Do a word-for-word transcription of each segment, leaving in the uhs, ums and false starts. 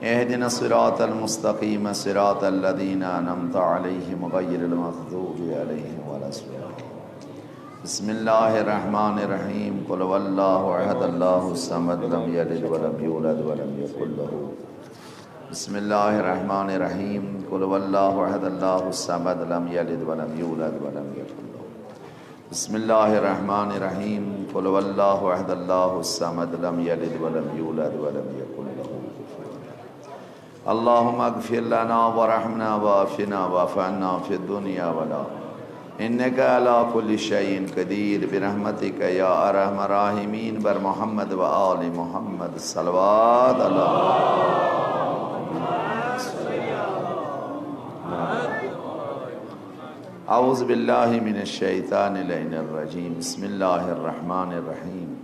اهدنا الصراط المستقيم، صراط الذين أنعمت عليهم، غير المغضوب عليهم ولا الضالين. بسم الله الرحمن الرحيم. قل هو الله أحد، الله الصمد، لم يلد ولم يولد ولم يكن له. بسم الله الرحمن الرحيم. قل هو الله أحد، الله الصمد، لم يلد ولم يولد ولم يكن له. بسم الله الرحمن الرحيم. قل هو الله أحد، الله الصمد، لم يلد ولم يولد ولم يكن له كفوا أحد. اللهم اغفر لنا وارحمنا وعافنا واعف عنا في الدنيا والآخرة، إنك على كل شيء قدير، برحمتك يا أرحم الراحمين. بر محمد و آل محمد صلوات. اللهم أعوذ بالله من الشيطان اللعين الرجيم. بسم الله الرحمن الرحيم.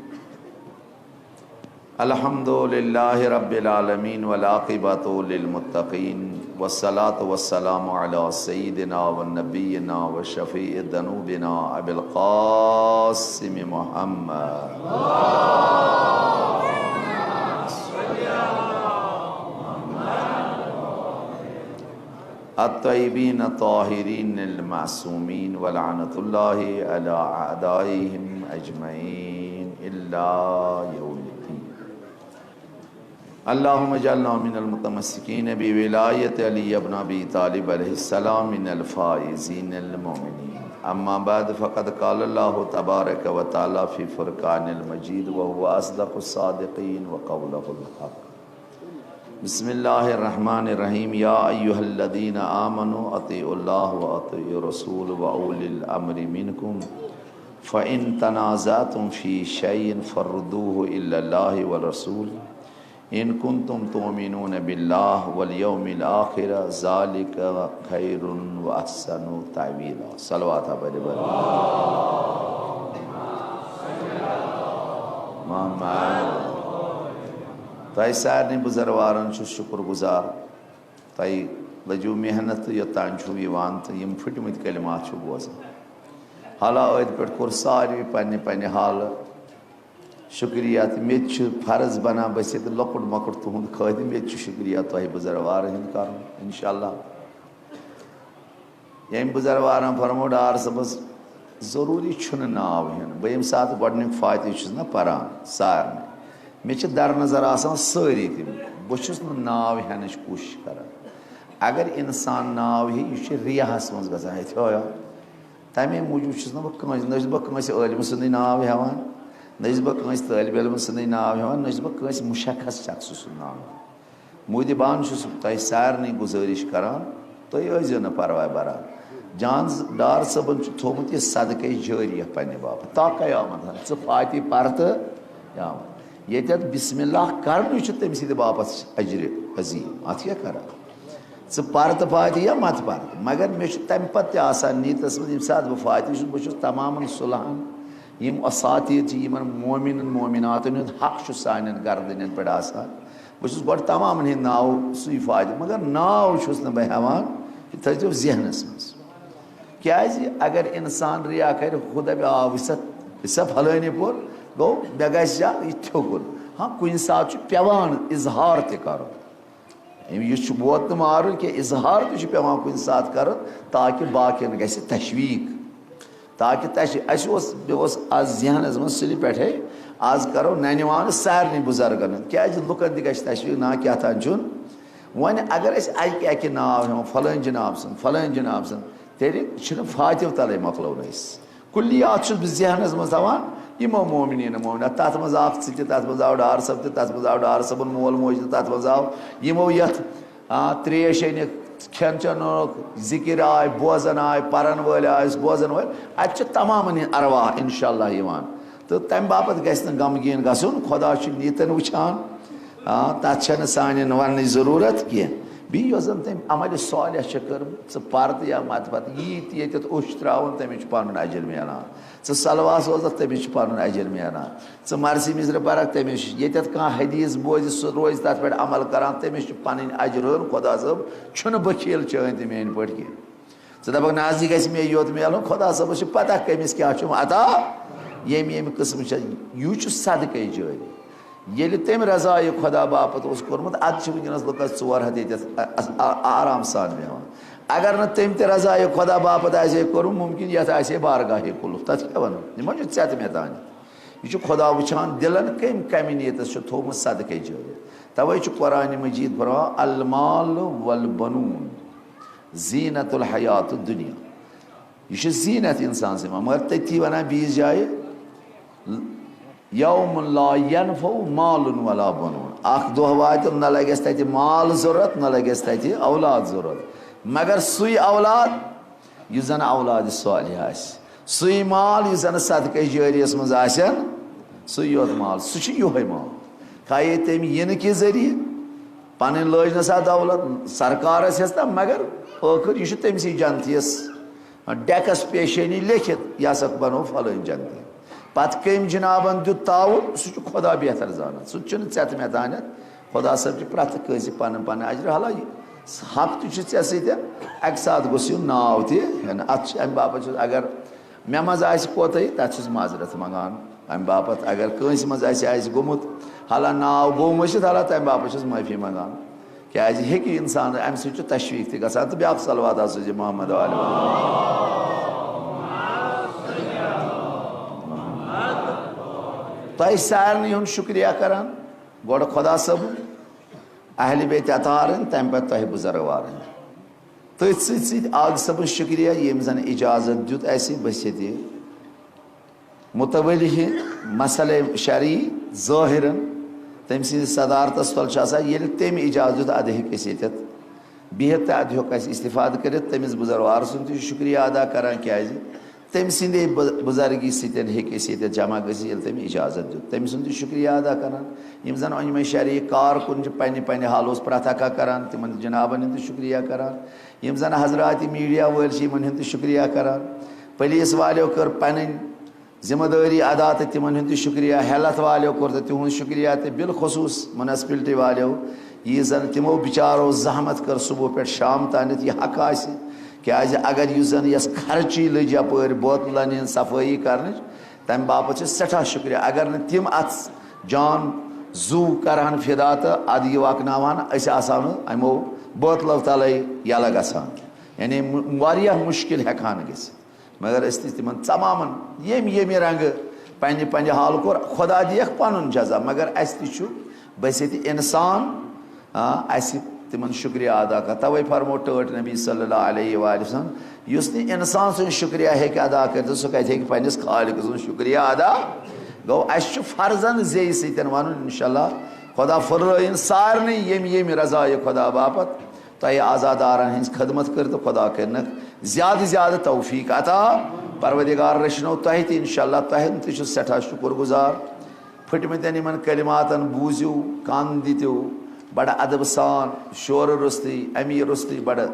الحمد لله رب العالمين، والعاقبة للمتقين، والصلاة والسلام على سيدنا ونبينا وشفيع ذنوبنا أبي القاسم محمد. الطيبين الطاهرين المعصومين، ولعنة الله على أعدائهم أجمعين إلى يوم الدين. اللهم اجعلنا من المتمسكين بولاية علي بن أبي طالب عليه السلام من الفائزين المؤمنين. أما بعد، فقد قال الله تبارك وتعالى في فرقان المجيد، وهو أصدق الصادقين وقوله الحق. بسم الله الرحمن الرحيم. يا أيها الذين آمنوا أطيعوا الله وأطيعوا الرسول وأولي الأمر منكم، فإن تنازعتم في شيء فردوه إلى الله والرسول إن كنتم تؤمنون بالله واليوم الآخر، ذلك خير وأحسن تأويلا. صلوات بر بر محمد. تۄہہِ سارنٕے بُزرٕوارن چھُس شُکُر گُزار۔ تۄہہِ لٔجِو محنت تہٕ یوٚتام چھُو یِوان تہٕ یِم پھٕٹمٕتۍ کلمات چھِو بوزان۔ حالا أتھۍ پٮ۪ٹھ کوٚر ساروٕے پننہِ پننہِ حالہٕ شُکریہ تہٕ مےٚ تہِ چھُ فرض بنان، بہٕ چھُس ییٚتہِ لۄکُٹ مۄکُٹ تُہُنٛد خٲدِم، مےٚ تہِ چھُ شُکریہ تۄہہِ بُزرٕوارن ہُنٛد کرُن۔ انشاءاللہ ییٚمۍ بُزرٕوارن فرموو ڈار صٲبس، ضروٗری چھُنہٕ ناو ہیوٚن۔ بہٕ ییٚمہِ ساتہٕ گۄڈٕنیُک فاتحہ چھُس نہ پران سارنٕے، مےٚ چھِ در نظر آسان سٲری تِم، بہٕ چھُس نہٕ ناو ہٮ۪نٕچ کوٗشِش کران۔ اگر انسان ناو ہیٚیہِ، یہِ چھُ ریاہس منٛز گژھان، ہیٚتہِ ہیوٚو۔ تَمے موٗجوٗب چھُس نہٕ بہٕ کٲنٛسہِ، نہ چھُس بہٕ کٲنٛسہِ عٲلمہٕ سٕنٛدُے ناو ہٮ۪وان، نہ چھُس بہٕ کٲنٛسہِ طٲلبِ علمہٕ سٕنٛدُے ناو ہٮ۪وان، نہ چھُس بہٕ کٲنٛسہِ مُشخص شخصہٕ سُنٛد ناو ہٮ۪وان۔ مودبان چھُس تۄہہِ سارنٕے گُزٲرِش کران، تُہۍ ٲسۍزیو نہٕ پرواے بران۔ جان ڈار صٲبن چھُ تھوٚومُت یہِ صدقے جٲریہ پننہِ باپتھ تا قیامت۔ ژٕ فاتحہ پر تہٕ قیامت۔ ییٚتٮ۪تھ بسم اللہ کرنُے چھُ تٔمۍ سٕنٛدِ باپتھ اجرِ عظیٖم۔ اتھ کیٛاہ کران؟ ژٕ پر تہٕ فاتحہ یا مت پر تہٕ، مگر مےٚ چھُ تمہِ پتہٕ تہِ آسان نیتس منٛز، ییٚمہِ ساتہٕ بہٕ فاتحہ چھُس، بہٕ چھُس تمامن صلحن، یِم اساتید چھِ، یِمن مومنن مومناتن ہُنٛد حق چھُ سانٮ۪ن گردنٮ۪ن پٮ۪ٹھ آسان، بہٕ چھُس گۄڈٕ تمامن ہٕنٛدۍ ناو سُے فاتحہ، مگر ناو چھُس نہٕ بہٕ ہٮ۪وان، یہِ تھٲیزیو ذہنس منٛز۔ کیازِ اگر انسان ریا کرِ، خدا بہ آو سا، سا فلٲنی پور، گوٚو مےٚ گژھِ یا یہِ تھوٚکُن۔ ہاں، کُنہِ ساتہٕ چھُ پٮ۪وان اظہار تہِ کرُن۔ أمۍ یہِ چھُ ووت نہٕ مارُن کینٛہہ، اظہار تہِ چھُ پٮ۪وان کُنہِ ساتہٕ کرُن، تاکہِ باقین گژھِ تشویٖق۔ تاکہِ تشویٖق، اَسہِ اوس، مےٚ اوس آز ذہنس منٛز سُلہِ پٮ۪ٹھے، آز کرو ننہِ وانہٕ سارنٕے بُزرگن ہُنٛد، کیازِ لُکن تہِ گژھِ تشویٖق، نا کیٛاہ تام چھُن۔ وۄنۍ اگر أسۍ اکہِ اکہِ ناو ہٮ۪مو، فلٲنۍ جناب سُنٛد، فلٲنۍ جناب سُنٛد، تیٚلہِ چھِنہٕ فاتحہ تلے مۄکلو نہٕ أسۍ۔ کلیات چھُس بہٕ ذہنس منٛز تھاوان، یِمو مومنیٖن مومنات، تتھ منٛز آکھ ژٕ تہِ، تتھ منٛز آو ڈار صٲب تہِ، تتھ منٛز آو ڈار صٲبُن مول موج تہِ، تتھ منٛز آو یِمو یتھ، آ، تریش أنِکھ، کھٮ۪ن چٮ۪ن اوٚنُکھ، ذکر آے، بوزن آے، پرن وٲلۍ آے، بوزن وٲلۍ، اتہِ چھِ تمامن ہٕنٛدۍ ارواح انشاءاللہ یِوان۔ تہٕ تمہِ باپتھ گژھِ نہٕ غمگیٖن گژھُن، خدا چھُ نیتن وٕچھان۔ آ، تتھ چھنہٕ سانٮ۪ن وننٕچ ضروٗرت کینٛہہ۔ بیٚیہِ یۄس زن تٔمۍ عملِ صالح چھےٚ کٔرمٕژ، ژٕ پر تہٕ یا مت پر، یی تہِ ییٚتٮ۪تھ اوٚش تراوُن، تٔمِس چھُ پنُن اجر میلان۔ ژٕ صلوات سوزکھ، تٔمِس چھُ پنُن اجر میلان۔ ژٕ مرثی مصرع پرکھ، تٔمِس چھُ، ییٚتٮ۪تھ کانٛہہ حدیث بوزِ، سُہ روزِ تتھ پٮ۪ٹھ عمل کران، تٔمِس چھُ پنٕنۍ اجر ہُران۔ خدا صٲب چھُنہٕ بخیل چٲنۍ تہِ میٲنۍ پٲٹھۍ کینٛہہ۔ ژٕ دپکھ نہ حظ، یہِ گژھِ مےٚ یوت میلُن، خدا صٲبس چھِ پتہ کٔمِس کیٛاہ چھُ عطا، ییٚمہِ ییٚمہِ قٕسمہٕ چھِ۔ یہِ چھُ صدقے جٲری۔ ییٚلہِ تٔمۍ رضایہِ خۄدا باپتھ اوس کوٚرمُت، اَدٕ چھِ وٕنکیٚنَس لُکَس ژور ہَتھ ییٚتٮ۪تھ آ-، آ-، آ-، آرام سان بیٚہوان۔ اگر نہٕ تٔمۍ تہِ رضایہِ خۄدا باپتھ آسہِ ہے کوٚرمُت، مُمکِن یَتھ آسہِ ہے بارگاہے قُلُف، تَتھ کیٛاہ وَنو؟ یہِ ما چھُ ژےٚ تہٕ مےٚ تانٮ۪تھ؟ یہِ چھُ خۄدا وٕچھان دِلَن کَمہِ کَمہِ نیتَس چھُ تھوٚومُت صدقے جٲریہ۔ تَوَے چھُ قرآنِ مجیٖد فرماوان، "المال والبنون زینت الحیات الدنیا۔" یہِ چھُ زیٖنت اِنسان سٕنٛز، مگر تٔتھی وَنان بیٚیِس جایہِ، "یوم لا ینفع مال ولا بنون۔" اکھ دۄہ واتہِ، نہ لگٮ۪س تتہِ مال ضروٗرت، نہ لگٮ۪س تتہِ اولاد ضروٗرت، مگر سُے اولاد یُس زن اولاد صالح آسہِ، سُے مال یُس زن صدقے جٲریس منٛز آسن، سُے یوت مال، سُہ چھُ یِہوے مال۔ کھایے تٔمۍ یِنہٕ کہِ ذٔریعہٕ، پنٕنۍ لٲج نہ سا دولت، سرکارس ہٮ۪س نہ، مگر ٲخٕر یہِ چھُ تٔمسٕے جنتیس ڈیکس پیشٲنی لیکھِتھ، "یہِ ہسا بنو فلٲنۍ جنتی۔" پتہٕ کٔمۍ جنابن دیُت تعاوُن، سُہ چھُ خۄدا بہتر زانان، سُہ تہِ چھُنہٕ ژےٚ تہٕ مےٚ تانٮ۪تھ۔ خۄدا صٲب چھُ پرٛٮ۪تھ کٲنٛسہِ پنُن پنُن اجر۔ حالانکہ حق تہِ چھُ ژےٚ سۭتۍ، اکہِ ساتہٕ گوٚژھ یُن ناو تہِ ہٮ۪نہٕ۔ اتھ چھُ، امہِ باپتھ چھُ، اگر مےٚ منٛز آسہِ کوتاہی، تتھ چھُس معذرت منٛگان۔ امہِ باپتھ اگر کٲنٛسہِ منٛز آسہِ، آسہِ گوٚمُت، حالانکہ ناو گوٚو مٔشِتھ، حالانکہ تمہِ باپتھ چھُس معٲفی منٛگان۔ کیازِ ہیٚکہِ اِنسان، اَمہِ سۭتۍ چھُ تشویٖق تہِ گژھان۔ تہٕ بیٛاکھ صلوات حظ سوٗزِ محمد آل محمد۔ تۄہہِ سارنٕے ہُنٛد شُکریہ کران، گۄڈٕ خۄدا صٲبُن، اہلِ بیتِ اطہارٕنۍ، تَمہِ پتہٕ تۄہہِ بُزرگوارٕنۍ۔ تٔتھۍ سۭتۍ سۭتۍ آغا صٲبُن شُکریہ، ییٚمۍ زَن اِجازت دیُت اَسہِ، بہٕ چھَس ییٚتہِ متولی مسئلہ شرعی ظٲہِرن تٔمۍ سٕنٛدِس صدارتس تل چھُ آسان، ییٚلہِ تٔمۍ اجازت دیُت، ادٕ ہیٚکہِ أسۍ ییٚتٮ۪تھ بِہِتھ تہٕ ادٕ ہیوٚک اَسہِ استفادٕ کٔرِتھ۔ تٔمِس بُزروار سُنٛد تہِ چھُ شُکریہ ادا کران، کیازِ تٔمۍ سٕنٛدے بُ-، بُزرگی سۭتۍ ہیٚکہِ أسۍ ییٚتٮ۪تھ جمع گٔژھِتھ، ییٚلہِ تٔمۍ اجازت دیُت۔ تٔمۍ سُنٛد تہِ شُکریہ ادا کران۔ یِم زن أنۍ مےٚ شرعی کارکُن چھِ، پننہِ پننہِ حالہٕ اوس پرٛٮ۪تھ اکھا کران، تِمن جنابن ہُنٛد تہِ شُکریہ کران۔ یِم زن حضرات میڈیا وٲلۍ چھِ، یِمن ہُنٛد تہِ شُکریہ کران۔ پولیس والیو کٔر پنٕنۍ ذمہ دٲری ادا تہٕ تِمن ہُنٛد تہِ شُکریہ، ہیلتھ والیو کوٚر تہٕ تِہُنٛد شُکریہ، تہٕ بالخصوٗص میونسپلٹی والیو، یہِ زن تِمو بِچارو زحمت کٔر صبح پٮ۪ٹھ شام تانٮ۪تھ، یہِ حق آسہِ، کیازِ اگر یُس زن یۄس خرچی لٔج یپٲرۍ بوتلن ہٕنٛز صفٲیی کرنٕچ، تمہِ باپتھ چھِ سٮ۪ٹھاہ شُکریہ۔ اگر نہٕ تِم اتھ جان زُو کرہن فدا تہٕ ادٕ یہِ وکناوہن، أسۍ آسہو نہٕ یِمو بوتلو تلے یلہٕ گژھان، یعنی م-، واریاہ مُشکل ہٮ۪کہٕ ہن گٔژھِتھ۔ مگر أسۍ تہِ چھِ تِمن تمامن ییٚمہِ ییٚمہِ رنگہٕ پننہِ پننہِ حال کوٚر، خۄدا دِیَکھ پنُن جزا، مگر اَسہِ تہِ چھُ بحیثیت انسان، آ، اَسہِ تِمن شُکریہ ادا کرُن۔ توے فرمو ٹٲٹھۍ نبی صلی اللہ علیہ وآلہ وسلم، یُس نہٕ انسان سُنٛد شُکریہ ہیٚکہِ ادا کٔرِتھ، سُہ کتہِ ہیٚکہِ پننِس خالق سُنٛد شُکریہ ادا؟ گوٚو، اَسہِ چھُ فرضاً زیٚیہِ سۭتۍ وَنُن، انشاءاللہ، خۄدا پھٔرلٲیِن سارنٕے ییٚمہِ ییٚمہِ رضایہِ خۄدا باپتھ تۄہہِ عزادارن ہٕنٛز خدمت کٔرِتھ، خۄدا کٔرِنَکھ زیادٕ زیادٕ توفیق عطا۔ پروردگار رٔچھنو تۄہہِ تہِ، انشاءاللہ تۄہہِ تہِ چھُ سٮ۪ٹھاہ شُکُر گُزار۔ پھٕٹمٕتٮ۪ن یِمن کلماتن بوٗزِو، کن دِتِو، بڑٕ ادب سان، شورٕ روٚستُے، امی روٚستُے، بڑٕ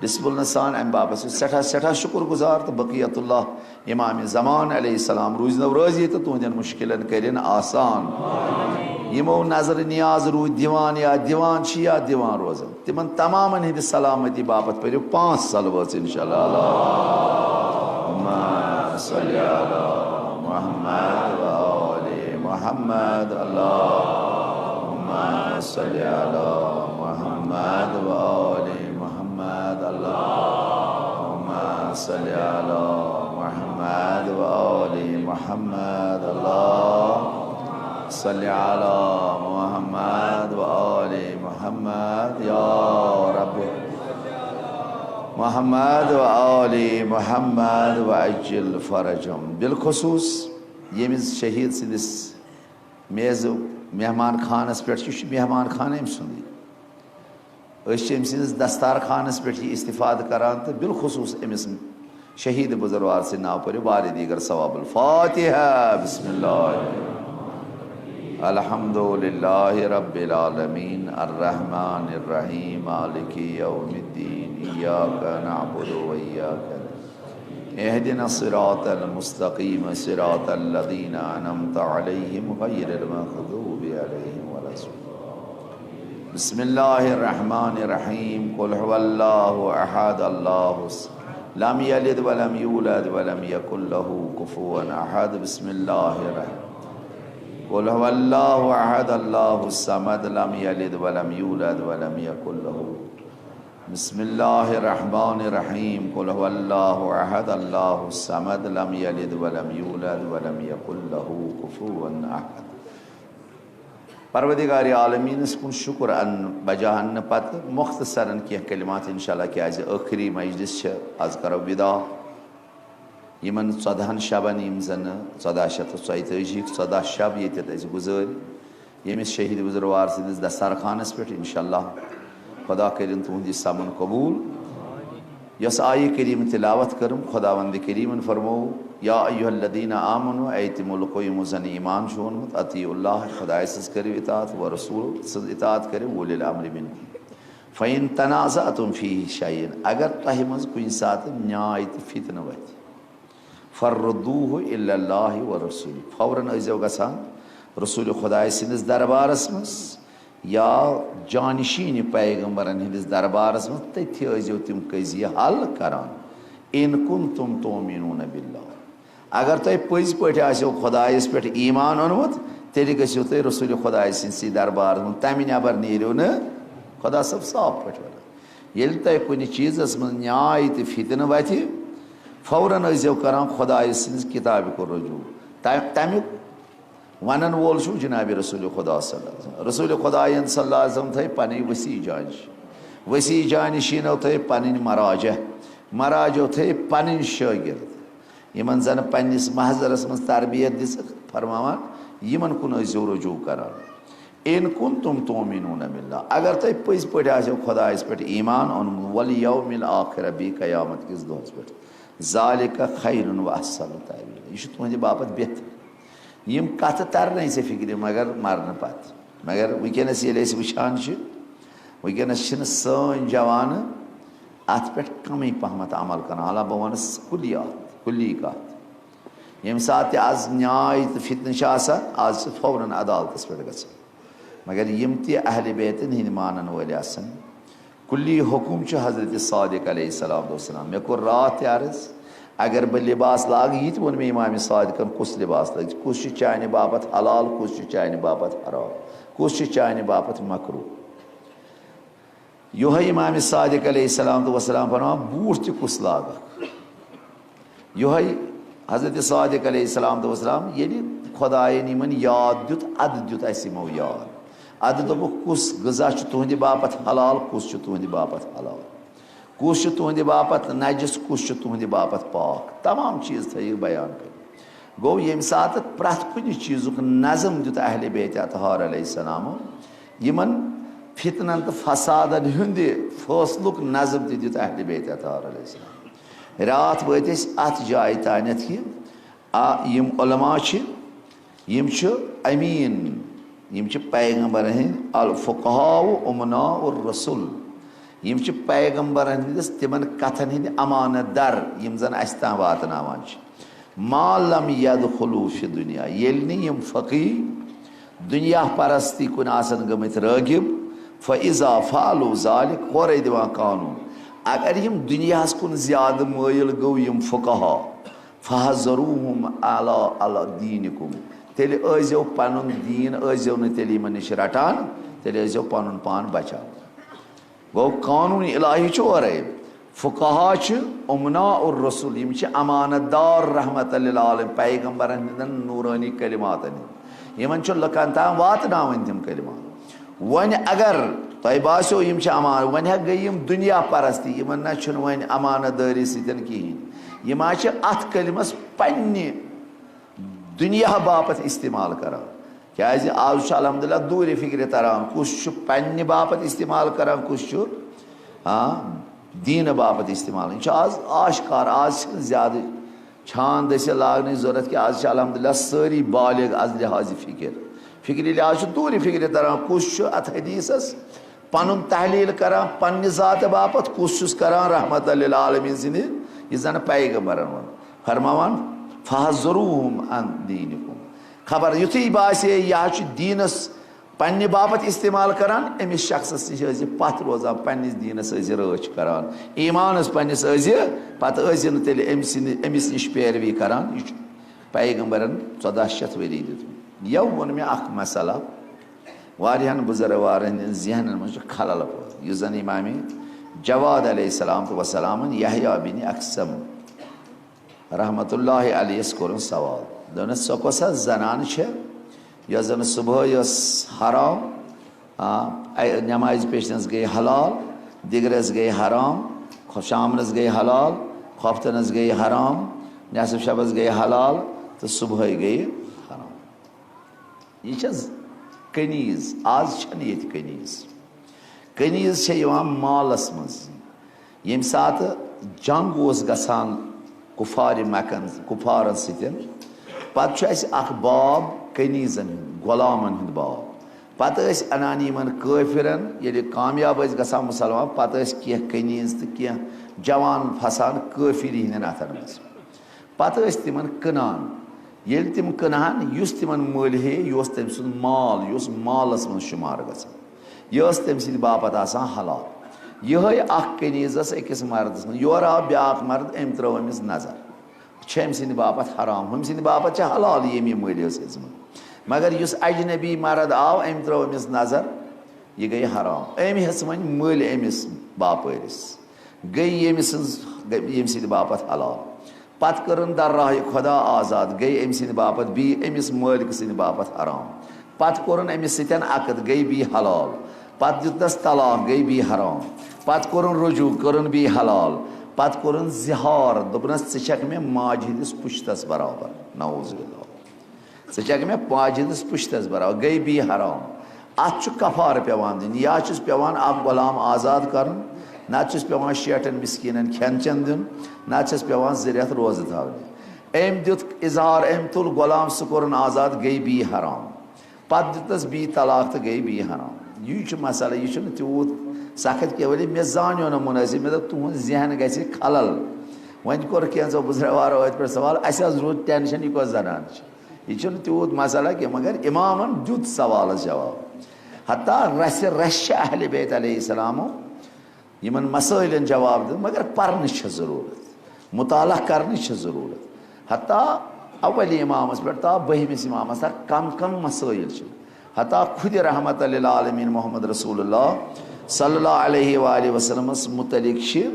ڈسپلنہٕ سان، امہِ باپتھ چھُ سٮ۪ٹھاہ سٮ۪ٹھاہ شُکُر گُزار۔ تہٕ بقیت اللہ امام زمان علیہ السلام روٗزنو رٲضی تہٕ تُہنٛدٮ۪ن مُشکِلن کٔرِن آسان۔ یِمو نظرِ نیاز روٗدۍ دِوان یا دِوان چھِ یا دِوان روزن، تِمن تمامن ہٕنٛدِ سلامتی باپتھ پٔرِو پانٛژھ صلوٲژ، انشاءاللہ۔ اللہم صل علی محمد و آل محمد، اللہم صل علی محمد و آل محمد، اللہم صل علی محمد و آل محمد، اللہم صل علی محمد و آل محمد، یا رب محمد و آل محمد و عجل فرجم۔ بالخصوص ییٚمِس شہیٖد سٕنٛدِس میزٕ مہمان خانس پٮ۪ٹھ چھُ، یہِ چھُ مہمان خانہٕ أمۍ سُنٛدٕے۔ أسۍ چھِ أمۍ سٕنٛدِس دستارخانس پٮ۪ٹھ یہِ استفادٕ کران تہٕ بالخصوص أمِس شہیٖد بُزروار سٕنٛدِ ناوٕ پٔرِو واریاہ دیٖگر ثواب۔ الفاتحہ۔ بسم اللہ۔ الحمد للہ رب العالمین، الرحمن الرحیم، مالک یوم الدین، ایاک نعبد و ایاک نستعین۔ اهدنا الصراط المستقيم، صراط الذين أنعمت عليهم، غير المغضوب عليهم ولا الضالين۔ بسم الله الرحمن الرحيم۔ قل هو الله أحد، الله الصمد، لم يلد ولم يولد ولم يكن له كفوا أحد۔ بسم الله الرحمن قل هو الله احد، الله الصمد، لم يلد ولم يولد ولم يكن له، بسم الله الرحمن الرحيم، قل هو الله احد، الله الصمد، لم يلد ولم يولد ولم يكن له كفوا احد۔ پروردگار عالمینس کُن شکر ان بجا اننہٕ پتہٕ مختصرن کینٛہہ کلمات انشاءاللہ، کیازِ ٲخری مجلس چھِ، از کرو وداع۔ یِمن ژۄدہن شبن، یِم زن ژۄداہ شیٚتھ تہٕ ژۄیتٲجی ژۄداہ شب ییٚتٮ۪تھ اسہِ گُزٲرۍ، ییٚمِس شہید بزروار سٕنٛدِس دسترخانس پٮ۪ٹھ، انشاءاللہ خدا کٔرِن تُہنٛد یہِ سمن قبول۔ یۄس آیہِ کریم تلاوت کٔرٕم، خداوند کریمن فرموو، یا ایھا الذین آمنوا، اے تِمو لُکو یِمو زن ایمان چھُ اوٚنمُت، اطیعوا اللہ، خدایہِ سٕنٛز کٔرِو اطاعت، و رسول سٕنٛز اطاعت کٔرِو، و اولی الامر منکم، فَإِن تَنَازَعْتُمْ فِيهِ شَيْئًا، اگر تۄہہِ منٛز کُنہِ ساتہٕ نیاے تہٕ فتنہٕ وتھِ، فَرُّدُّوهُ إِلَى اللَّهِ وَالرَّسُولِ، فوراً ٲسۍزیو گژھان رسول خدایہِ سٕنٛدِس دربارس منٛز یا جانشین پیغمبرن ہٕنٛدِس دربارس منٛز، تٔتھی ٲسۍزیو تِم قضیہِ حل کران۔ إِن كُنتُمْ تُؤْمِنُونَ بِاللَّهِ، اگر تۄہہِ پٔزۍ پٲٹھۍ آسیو خۄدایَس پٮ۪ٹھ ایمان اوٚنمُت، تیٚلہِ گٔژھِو تُہۍ رسول خۄدایہِ سٕنٛدسٕے دربارَس منٛز، تَمہِ نٮ۪بر نیٖرِو نہٕ۔ خۄدا صٲب صاف پٲٹھۍ وَنان، ییٚلہِ تۄہہِ کُنہِ چیٖزَس منٛز نیاے تہٕ فتنہٕ وَتھِ، فوراً ٲسۍزیو کران خۄدایہِ سٕنٛزِ کِتابہِ کُن رجوع۔ تَ-، تَمیُک وَنَن وول چھُ جناب رسول خۄدا صلی اللہ علیہ وسلم۔ رسول خۄدایَن صلی اللہ علیہ وسلم تھٲے پَنٕنۍ وسیع جانشین، وسیع جانشیٖنو تھٲے پَنٕنۍ مراجع، مراجعو تھٲے پَنٕنۍ شٲگِرد۔ یِمن زن پننِس محضرس منٛز تربیت دِژٕکھ، فرماوان، یِمن کُن ٲسۍزیو رجوع کران۔ إِن كُنتُمْ تُؤْمِنُونَ بِاللَّهِ، اگر تۄہہِ پٔزۍ پٲٹھۍ آسیو خۄدایس پٮ۪ٹھ ایمان اوٚنمُت، وَالْيَوْمِ الْآخِرِ، بیٚیہِ قیامت کِس دۄہس پٮ۪ٹھ، ذَٰلِكَ خَيْرٌ وَأَحْسَنُ تَأْوِيلًا، یہِ چھُ تُہنٛدِ باپتھ بہتر۔ یِم کتھٕ ترنَے ژےٚ فِکرِ، مگر مرنہٕ پتہٕ۔ مگر وٕنکیٚنَس ییٚلہِ أسۍ وٕچھان چھِ، وٕنکیٚنَس چھِنہٕ سٲنۍ جوانہٕ اَتھ پٮ۪ٹھ کَمٕے پہمَتھ عمل کَران۔ حالانکہ بہٕ وَنہٕ کُلی اَتھ، کُلی کَتھ۔ ییٚمہِ ساتہٕ تہِ آز نیاے تہٕ فتنہٕ چھِ آسان، آز چھِ فوراً عدالتَس پٮ۪ٹھ گژھان۔ مگر یِم تہِ اہلِ بیتَن ہٕنٛدۍ مانَن وٲلۍ آسَن، کُلی حکم چھُ حضرت صادق علیہ السلام دوٚپُس، مےٚ کوٚر راتھ تہِ عرض، اگر بہٕ لباس لاگہٕ، یہِ تہِ ووٚن مےٚ امام صادقن، کُس لباس لٲگۍ، کُس چھُ چانہِ باپتھ حلال، کُس چھُ چانہِ باپتھ حرام، کُس چھُ چانہِ باپتھ مکروہ۔ یِہوٚے امام صادق علیہ السلام تہٕ وسلام فرماوان، بوٗٹھ تہِ کُس لاگکھ؟ یِہوٚے حضرت صادق علیہ السلام تہٕ وسلام، ییٚلہِ خۄدایَن یِمن یاد دیُت، اَدٕ دیُت اَسہِ یِمو یاد۔ اَدٕ دوٚپُکھ، کُس غذا چھُ تُہنٛدِ باپتھ حلال، کُس چھُ تُہنٛدِ باپتھ حلال؟ کُس چھُ تُہنٛدِ باپتھ نجس، کُس چھُ تُہنٛدِ باپتھ پاک؟ تمام چیٖز تھٲیِکھ بیان کٔرِتھ۔ گوٚو، ییٚمہِ ساتہٕ پرٛٮ۪تھ کُنہِ چیٖزُک نظم دیُت اہلِ بیتِ اطہار علیہ السلامو، یِمن فتنن تہٕ فسادن ہُنٛد فٲصلُک نظم تہِ دیُت اہلِ بیتِ اطہار علیہ السلام۔ راتھ وٲتۍ أسۍ اتھ جایہِ تانٮ۪تھ کہِ آ، یِم علماء چھِ، یِم چھِ امین، یِم چھِ پیغمبرن ہٕنٛدۍ، الفقہاء امناء الرسل، یِم چھِ پیغمبرن ہٕنٛدِس تِمن کتھن ہٕنٛدۍ امانت دار، یِم زن اسہِ تام واتناوان چھِ۔ ما لم يدخلوا في الدنيا، ییٚلہِ نہٕ یِم فقیہ دنیا پرستی کُن آسن گٔمٕتۍ رٲغب، فاذا فعلوا ذلك، ہورے دِوان قانون، اگر یِم دنیاہس کُن زیادٕ مٲیِل گوٚو یِم فقہا، فحذروہم علی، علی دینکم، تیٚلہِ ٲسۍزیو پنُن دیٖن، ٲسۍزیو نہٕ تیٚلہِ یِمن نِش رٹان، تیٚلہِ ٲسۍزیو پنُن پان بچاوان۔ گوٚو، قانون الہی چھُ اورے۔ فقہا چھِ امناء الرسل، یِم چھِ امانت دار رحمت للعالم، پیغمبرن ہٕنٛدٮ۪ن نورانی کلماتن ہٕنٛدۍ۔ یِمن چھُ لُکن تام واتناوٕنۍ تِم کلمات۔ وۄنۍ اگر تۄہہِ باسیو یِم چھِ امان، وۄنۍ ہا گٔے یِم دُنیا پرستی، یِمن نہ چھُنہٕ وۄنۍ امانت دٲری سۭتۍ کِہیٖنۍ۔ یِم ہا چھِ اتھ کلمس پننہِ دُنیا باپتھ استعمال کران۔ کیازِ آز چھُ الحمدللہ دوٗرِ فکرِ تران، کُس چھُ پننہِ باپتھ استعمال کران، کُس چھُ، ہاں، دیٖنہٕ باپتھ استعمال۔ یہِ چھُ آز آشکار، آز چھِنہٕ زیادٕ چھان دٔسِل لاگنٕچ ضروٗرت کینٛہہ۔ آز چھِ الحمدللہ سٲری بالغ از لحاظ فکر۔ فکرِ لحاظ چھُ دوٗرِ فکرِ تران، کُس چھُ اتھ حدیثس پنُن تحلیل کران، پننہِ ذاتہٕ باپتھ، کُس چھُس کران رحمت للعالمین سٕنٛدِ، یہِ زن پیغمبرن ووٚن، فرماوان، فحذروہم عن دینکم۔ خبر یُتھُے باسے، یہِ حظ چھُ دیٖنس پننہِ باپتھ استعمال کران، أمِس شخصس نِش ٲسۍ زِ پتھ روزان، پننِس دیٖنس ٲسۍ زِ رٲچھ کران، ایمانس پننِس ٲسۍ زِ، پتہٕ ٲسۍ زِ نہٕ تیٚلہِ أمۍ سٕنٛدِ، أمِس نِش پیروی کران۔ یہِ چھُ پیغمبرن ژۄداہ شیٚتھ ؤری دیُتمُت۔ یَوٕ ووٚن مےٚ اَکھ مسئلہ، واریاہَن بُزرگوارَن ہٕنٛدٮ۪ن ذہنَن منٛز چھُ خلل پٲدٕ، یُس زَن امام جواد علیہ الصلوۃ والسلامَن یحییٰ بن اقسم رحمتہ اللہ علیہ یَس کوٚرُن سوال۔ دوٚپنَس، "سۄ کۄس حظ زنان چھےٚ، یۄس زَن صُبحٲے ٲس حرام، آ، اَ-، نٮ۪مازِ پیٚٹھنَس گٔے حلال، دِگرَس گٔے حرام، خۄ-، شامنَس گٔے حلال، خۄفتَنَس گٔے حرام، نٮ۪صٕف شَبَس گٔے حلال تہٕ صُبحٲے گٔے حرام؟" یہِ چھےٚ ز-، کنیز۔ آز چھَنہٕ ییٚتہِ کنیز۔ کنیز چھےٚ یِوان مالَس منٛز۔ ییٚمہِ ساتہٕ جنگ اوس گژھان کفارِ مکن، کفارن سۭتۍ، پتہٕ چھُ اَسہِ اکھ باب کنیزن ہُنٛد، غلامن ہُنٛد باب۔ پتہٕ ٲسۍ انان یِمن کٲفرن، ییٚلہِ کامیاب ٲسۍ گژھان مُسلمان، پتہٕ ٲسۍ کینٛہہ کنیز تہٕ کینٛہہ جوان پھسان کٲفری ہٕنٛدٮ۪ن اتھن منٛز۔ پتہٕ ٲسۍ تِمن کٕنان۔ ییٚلہِ تِم کٕنہن، یُس تِمن مٔلۍ ہے، یہِ اوس تٔمۍ سُنٛد مال، یہِ اوس مالس منٛز شُمار گژھان۔ یہِ ٲس تٔمۍ سٕنٛدِ باپتھ آسان حلال۔ یِہوٚے اکھ کنیز ٲس أکِس مردس منٛز۔ یورٕ آو بیٛاکھ مرد، أمۍ ترٲو أمِس نظر۔ چھِ أمۍ سٕنٛدِ باپتھ حرام، ہُمۍ سٕنٛدِ باپتھ چھِ حلال، ییٚمۍ یہِ مٔلۍ ٲس ہیٚژمٕژ۔ مگر یُس اجنبی مرد آو، أمۍ ترٲو أمِس نظر، یہِ گٔے حرام۔ أمۍ ہیٚژ وۄنۍ مٔلۍ أمِس باپٲرِس۔ گٔے ییٚمہِ سٕنٛز، گٔے ییٚمہِ سٕنٛدِ باپتھ حلال۔ پتہٕ کٔرٕن در راہِ خۄدا آزاد، گٔے أمۍ سٕنٛدِ باپتھ بیٚیہِ أمِس مٲلکہٕ سٕنٛدِ باپتھ حرام۔ پتہٕ کوٚرُن أمِس سۭتۍ عقد، گٔے بیٚیہِ حلال۔ پتہٕ دیُتنس طلاق، گٔے بیٚیہِ حرام۔ پتہٕ کوٚرُن رجوع، کٔرٕن بیٚیہِ حلال۔ پتہٕ کوٚرُن زِہار، دوٚپنس، "ژٕ چھکھ مےٚ ماجہِ ہٕنٛدِس پُشتس برابر۔" نعوذ باللہ۔ ژٕ چھکھ مےٚ ماجہِ ہٕنٛدِس پُشتس برابر، گٔے بیٚیہِ حرام۔ اتھ چھُ کفارٕ پٮ۪وان دیُن، یا چھُس پٮ۪وان اکھ غلام آزاد کرُن، نتہٕ چھُس پٮ۪وان شیٹھن مسکیٖنن کھٮ۪ن چٮ۪ن دیُن، نتہٕ چھِس پٮ۪وان زٕ رٮ۪تھ روزٕ تھاونہِ۔ أمۍ دیُت اظہار، أمۍ تُل غلام، سُہ کوٚرُن آزاد، گٔے بیٚیہِ حرام۔ پتہٕ دیُتنس بیٚیہِ طلاق تہٕ گٔے بیٚیہِ حرام۔ یی چھُ مسئلہٕ، یہِ چھُنہٕ تیوٗت سخت کینٛہہ، ؤلِو مےٚ زانیو نہٕ مُنٲسِب، مےٚ دوٚپ تُہُنٛد ذہن گژھِ خلل۔ وۄنۍ کوٚر کینٛژھو بُزرگوارو أتھۍ پٮ۪ٹھ سوال، اَسہِ حظ روٗد ٹٮ۪نشن، یہِ کۄس زنان چھِ؟ یہِ چھُنہٕ تیوٗت مسئلہ کینٛہہ، مگر امامن دیُت سوالس جواب۔ حتیٰ رسہِ رسہِ چھِ اہل بیت علیہ السلامو یِمن مسٲیلن جواب دیُت، مگر پرنٕچ چھےٚ ضروٗرت، مطالعہ کرنٕچ چھےٚ ضروٗرت۔ حتیٰ اول امامس پٮ۪ٹھ تا بٔہمِس امامس تام کم کم مسٲیل چھِ۔ حتیٰ خود رحمت للعالمین محمد رسول اللہ صلی اللہ علیہ وآلہ وسلمس متعلق چھِ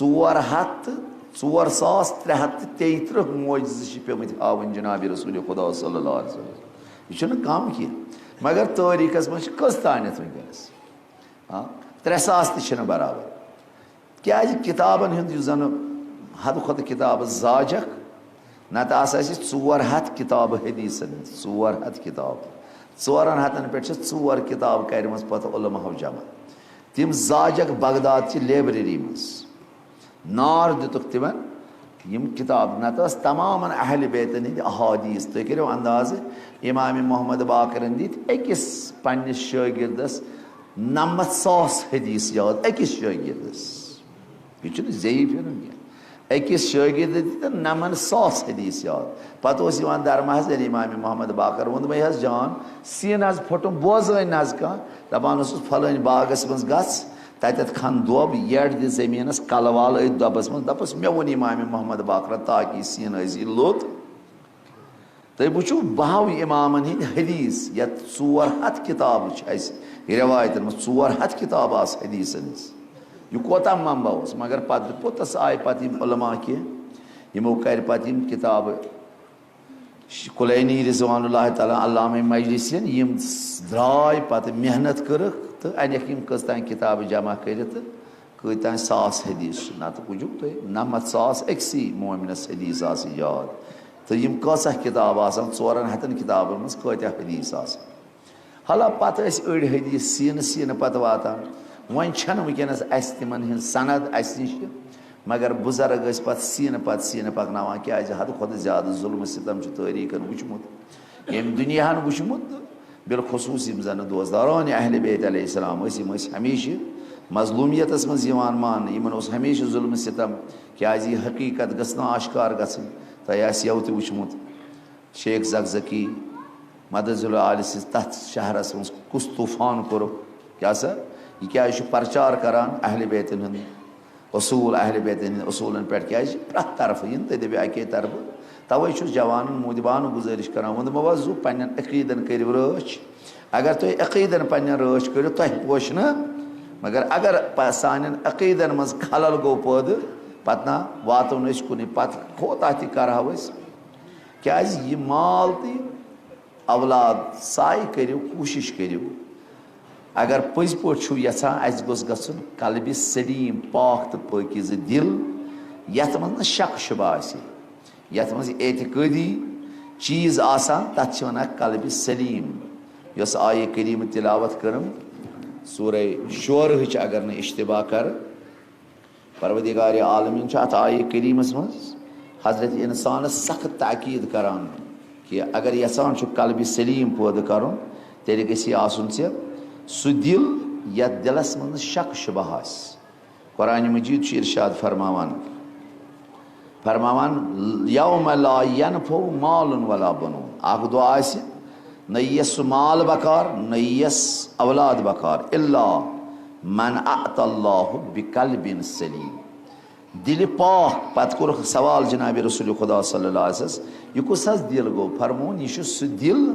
ژور ہتھ تہٕ ژور ساس ترٛےٚ ہتھ تہٕ تیٚیہِ ترٕٛہ معجزٕ چھِ پیٚمٕتۍ ہاوٕنۍ جناب رسول خدا صلی اللہ علیہ وسلم۔ یہِ چھُنہٕ کم کینٛہہ، مگر تٲریٖخس منٛز چھِ کٔژ تانٮ۪تھ وٕنکیٚنس؟ آ، ترٛےٚ ساس تہِ چھِنہٕ برابر۔ کیٛازِ کتابن ہُنٛد یُس زن حدٕ کھۄتہٕ کتابہٕ زاجکھ، نتہٕ آسہٕ اَسہِ ژور ہتھ کتابہٕ حدیثن ہٕنٛز، ژور ہتھ کتابہٕ۔ ژورن ہتن پٮ۪ٹھ چھِ ژور کتابہٕ کرِمژٕ پتہٕ علماہو جمع۔ تِم زاجکھ بغداد چہِ library منٛز۔ نار دِتُکھ تِمن یِم کتاب، نتہٕ ٲس تمامن اہل بیتن ہٕنٛدۍ احادیث۔ تُہۍ کٔرِو اندازٕ، امام محمد باقرن دِتۍ أکِس پننِس شٲگردس نمتھ ساس حدیث یاد، أکِس شٲگردس۔ یہِ چھُنہٕ زیٚیہِ پھِرُن کینٛہہ۔ أکِس شٲگردس دِتۍ نمتھ ساس حدیث یاد۔ پتہٕ اوس یِوان درمحض، ییٚلہِ امام محمد باقر ووٚنمَے حظ، جان، سیٖنہٕ حظ پھوٚٹُم، بوزٲنۍ نہ حظ کانٛہہ۔ دپان اوسُس، "فلٲنۍ باغس منٛز گژھ، تتٮ۪تھ کھن دۄب، یٔڑ دِ زٔمیٖنس، کلہٕ وال أتھۍ دۄبس منٛز۔" دپُس، "مےٚ ووٚن امام محمد باقرن، تاکہِ یہِ سیٖنہٕ ٲسی لوٚت۔" تُہۍ وٕچھِو، بہو امامن ہٕنٛدۍ حدیث، یتھ ژور ہتھ کتابہٕ چھِ اَسہِ رٮ۪وایتن منٛز، ژور ہتھ کتابہٕ آسہٕ حدیثن ہٕنٛز۔ یہِ کوتاہ منبع اوس، مگر پتہٕ پوٚتُس آیہِ پتہٕ یِم علماء کینٛہہ، یِمو کرِ پتہٕ یِم کتابہٕ ش-، کلینی رضوان اللہ تعالیٰ علامہ مجلسین، یِم درٛاے پتہٕ محنت کٔرٕکھ تہٕ انیکھ یِم کٔژ تام کتابہٕ جمع کٔرِتھ تہٕ کۭتۍ تام ساس حدیث چھِ۔ نتہٕ وٕچھِو تُہۍ، نمتھ ساس أکسٕے مومنس حدیث آسٕنۍ یاد۔ تہٕ یِم کۭژاہ کتابہٕ آسان، ژورن ہتن کتابن منٛز کۭتیاہ حدیث آسان۔ حالانکہ پتہٕ ٲسۍ أڑۍ حدیث سینہٕ سینہٕ پتہٕ واتان۔ وۄنۍ چھنہٕ وٕنکیٚنس اسہِ تِمن ہٕنٛز سند اسہِ نِش، مگر بُزرگ ٲسۍ پتہٕ سینہٕ پتہٕ سینہٕ پکناوان، کیازِ حدٕ کھۄتہٕ زیادٕ ظلم و ستم چھُ تٲریخن وٕچھمُت، ییٚمہِ دُنیاہن وٕچھمُت۔ بالخصوص یِم زن دوستداران اہل بیت علیہ السلام ٲسۍ، یِم ٲسۍ ہمیشہِ مظلومیتس منٛز یِوان ماننہٕ، یِمن اوس ہمیشہِ ظلم و ستم، کیازِ یہِ حقیقت گٔژھ نہٕ آشکار گژھٕنۍ۔ تۄہہِ آسہِ یَوٕ تہِ وٕچھمُت، شیخ زکزکی مدظلہ عالی سٕنٛز تتھ شہرس منٛز کُس طوفان کوٚرُکھ؟ کیٛاہ سا، یہِ کیٛازِ چھُ پرچار کران اہل بیتن ہُنٛد اصوٗل، اہل بیتن ہٕنٛدۍ اصوٗلن پٮ۪ٹھ؟ کیٛازِ پرٛٮ۪تھ طرفہٕ یِن تہٕ دٔپِو اَکے طرفہٕ، توے چھُس جوانن مودبانہٕ گُزٲرِش کران، ووٚنمو وۄنۍ زُو پننٮ۪ن عقیٖدن کٔرِو رٲچھ۔ اگر تُہۍ عقیٖدن پننٮ۪ن رٲچھ کٔرِو، تۄہہِ پوشہِ نہٕ، مگر اگر پ-، سانٮ۪ن عقیٖدن منٛز خلل گوٚو پٲدٕ، پتہٕ نا واتو نہٕ أسۍ کُنُے، پتہٕ کوتاہ تہِ کرہو أسۍ۔ کیازِ یہِ مال تہٕ یہِ اولاد ساے کٔرِو، کوٗشِش کٔرِو۔ اگر پٔزۍ پٲٹھۍ چھُو یژھان، اَسہِ گوٚژھ گژھُن قلبِ سلیم، پاک تہٕ پٲکیٖزٕ دِل، یَتھ منٛز نہٕ شک شبہ آسہِ، یَتھ منٛز اعتقٲدی چیٖز آسان، تَتھ چھِ وَنان قلبِ سلیم۔ یۄس آیہِ کریٖمہٕ تلاوت کٔرٕم سورہ شورہٕچ، اگر نہٕ اشتباہ کَرٕ، پروردگار عالمین چھُ اتھ آیہِ کریمس منٛز حضرت انسانس سخت تاکید کران کہ اگر یژھان چھُ قلبِ سلیم پٲدٕ کرُن، تیٚلہِ گژھِ آسُن ژےٚ سُہ دِل یتھ دِلس منٛز شک شبہ آسہِ۔ قرآن مجید چھُ ارشاد فرماوان، فرماوان، یوم لا ینفع مال ولا بنون، اکھ دۄہ آسہِ نہ یِیَس سُہ مال بکار، نہ یِیَس اولاد بکار، الا من اعطى الله بقلب سلیم۔ دِلہِ پاک۔ پتہٕ کوٚرُکھ سوال جناب رسول خدا صلی اللہ علیہ وسلم، یہِ کُس حظ دِل گوٚو؟ فرمووُن، یہِ چھُ سُہ دِل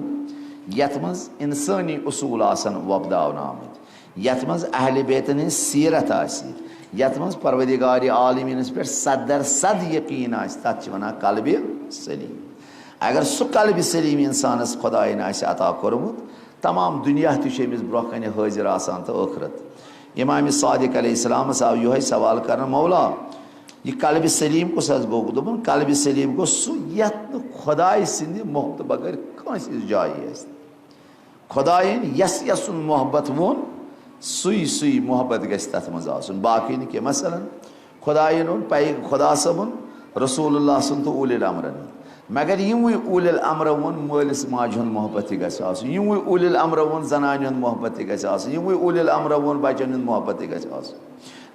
یتھ منٛز انسٲنی اصوٗل آسن وۄپداونہٕ آمٕتۍ، یتھ منٛز اہل بیتن ہٕنٛز سیرت آسہِ، یتھ منٛز پروردگار عالمینس پٮ۪ٹھ صد در صد یقین آسہِ، تتھ چھِ ونان قلبِ سلیم۔ اگر سُہ قلبِ سلیم انسانس خداین آسہِ عطا کوٚرمُت، تمام دنیا تہِ چھُ أمِس برونٛہہ کنہِ حٲضِر آسان تہٕ ٲخرت۔ امام صادق علیہ السلامس آو یِہوٚے سوال کرنہٕ، مولا، یہِ قلبِ سلیم کُس حظ گوٚو؟ دوٚپُن، قلبِ سلیم گوٚو سُہ یتھ نہٕ خدایہِ سٕنٛدِ محبتہٕ بغٲر کٲنٛسہِ ہٕنٛز جایہِ آسہِ۔ خدایَن یَس یَسُن محبت ووٚن، سُے سُے محبت گژھِ تَتھ منٛز آسُن، باقٕے نہٕ کینٛہہ۔ مثلاً، خدایَن ووٚن پَے-، خدا صٲبُن، رسول اللہ سُنٛد تہٕ اوٗلِل امرَن ہُنٛد۔ مگر یِموٕے اوٗلِل امرو ووٚن مٲلِس ماجہِ ہُنٛد محبت تہِ گژھِ آسُن، یِموٕے اوٗلِل امرو ووٚن زنانہِ ہُنٛد محبت تہِ گژھِ آسُن، یِموٕے اوٗلِل امرو ووٚن بَچَن ہُنٛد محبت تہِ گژھِ آسُن۔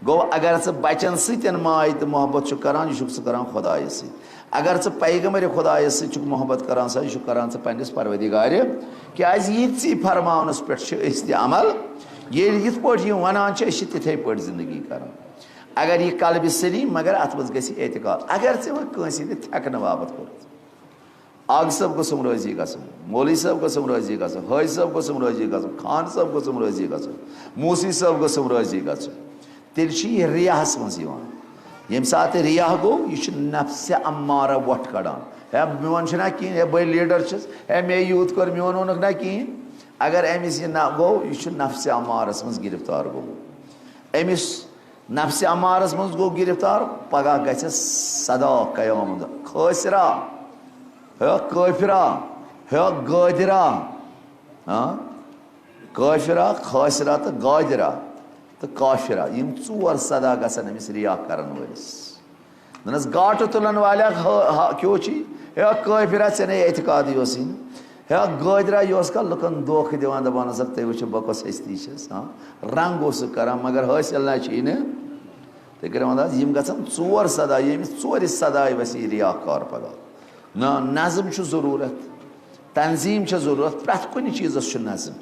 گوٚو، اگر ژٕ بَچَن سۭتۍ ماے تہٕ محبت چھُکھ کران، یہِ چھُکھ ژٕ کران خدایَس سۭتۍ۔ اگر ژٕ پیغمبر خدایس سۭتۍ چھُکھ محبت کران سا، یہِ چھُکھ کران ژٕ پننِس پروردگارِ، کیازِ یہِ ژےٚ فرماونس پٮ۪ٹھ چھِ أسۍ تہِ عمل۔ ییٚلہِ یِتھ پٲٹھۍ یِم ونان چھِ، أسۍ چھِ تِتھے پٲٹھۍ زندگی کران۔ اگر یہِ قلبِ سلیم، مگر اتھ منٛز گژھِ اعتقاد۔ اگر ژےٚ وۄنۍ کٲنٛسہِ ہٕنٛدِ تھٮ۪کنہٕ باپتھ کوٚرُتھ، آغہٕ صٲب گوٚژھُم رٲضی گژھُن، مولوی صٲب گوٚژھُم رٲضی گژھُن، حٲج صٲب گوٚژھُم رٲضی گژھُن، خان صٲب گوٚژھُم رٲضی گژھُن، موسی صٲب گوٚژھُم رٲضی گژھُن، تیٚلہِ چھُ یہِ ریاہس منٛز یِوان۔ ییٚمہِ ساتہٕ ریاہ گوٚو، یہِ چھُ نفسِ امارہ وۄٹھ کڑان۔ ہے، میون چھُنہ کِہیٖنۍ، ہے، بٔے لیڈر چھُس، ہے، مے یوٗت کوٚر، میون اوٚنُکھ نہ کِہیٖنۍ۔ اگر أمِس یہِ نہ گوٚو، یہِ چھُ نفسِ امارس منٛز گرفتار گوٚمُت۔ أمِس نفسِ امارس منٛز گوٚو گرفتار، پگاہ گژھٮ۪س سدا قیامت دۄہ۔ خٲسرہ، ہے کٲفرہ، ہے غٲدرہ، ہاں؟ کٲفرہ، خٲسرہ تہٕ غٲدرہ تہٕ کافرہ، یِم ژور سدا گژھن أمِس ریا کرن وٲلِس۔ دَپنَس، گاٹہٕ تُلن والیا، ہا، ہا، کیوں چھی؟ ہے کٲفرہ، ژےٚ نے اعتقادٕے اوسٕے نہٕ۔ ہے غٲدرہ، یہِ اوس کانٛہہ لُکن دھوکہٕ دِوان، دَپان اوسکھ، تُہۍ وٕچھِو بہٕ کۄس ہستی چھَس، ہاں؟ رنگ اوس سُہ کران، مگر حٲصِل نہ چھُے نہٕ۔ تُہۍ کٔرِو انداز، یِم گژھن ژور سدا، ییٚمِس ژورِ سدایہِ وَسہِ یہِ ریاکار پگاہ۔ نہ، نظم چھُ ضروٗرت، تنظیٖم چھےٚ ضروٗرت، پرٛٮ۪تھ کُنہِ چیٖزس چھُ نظم۔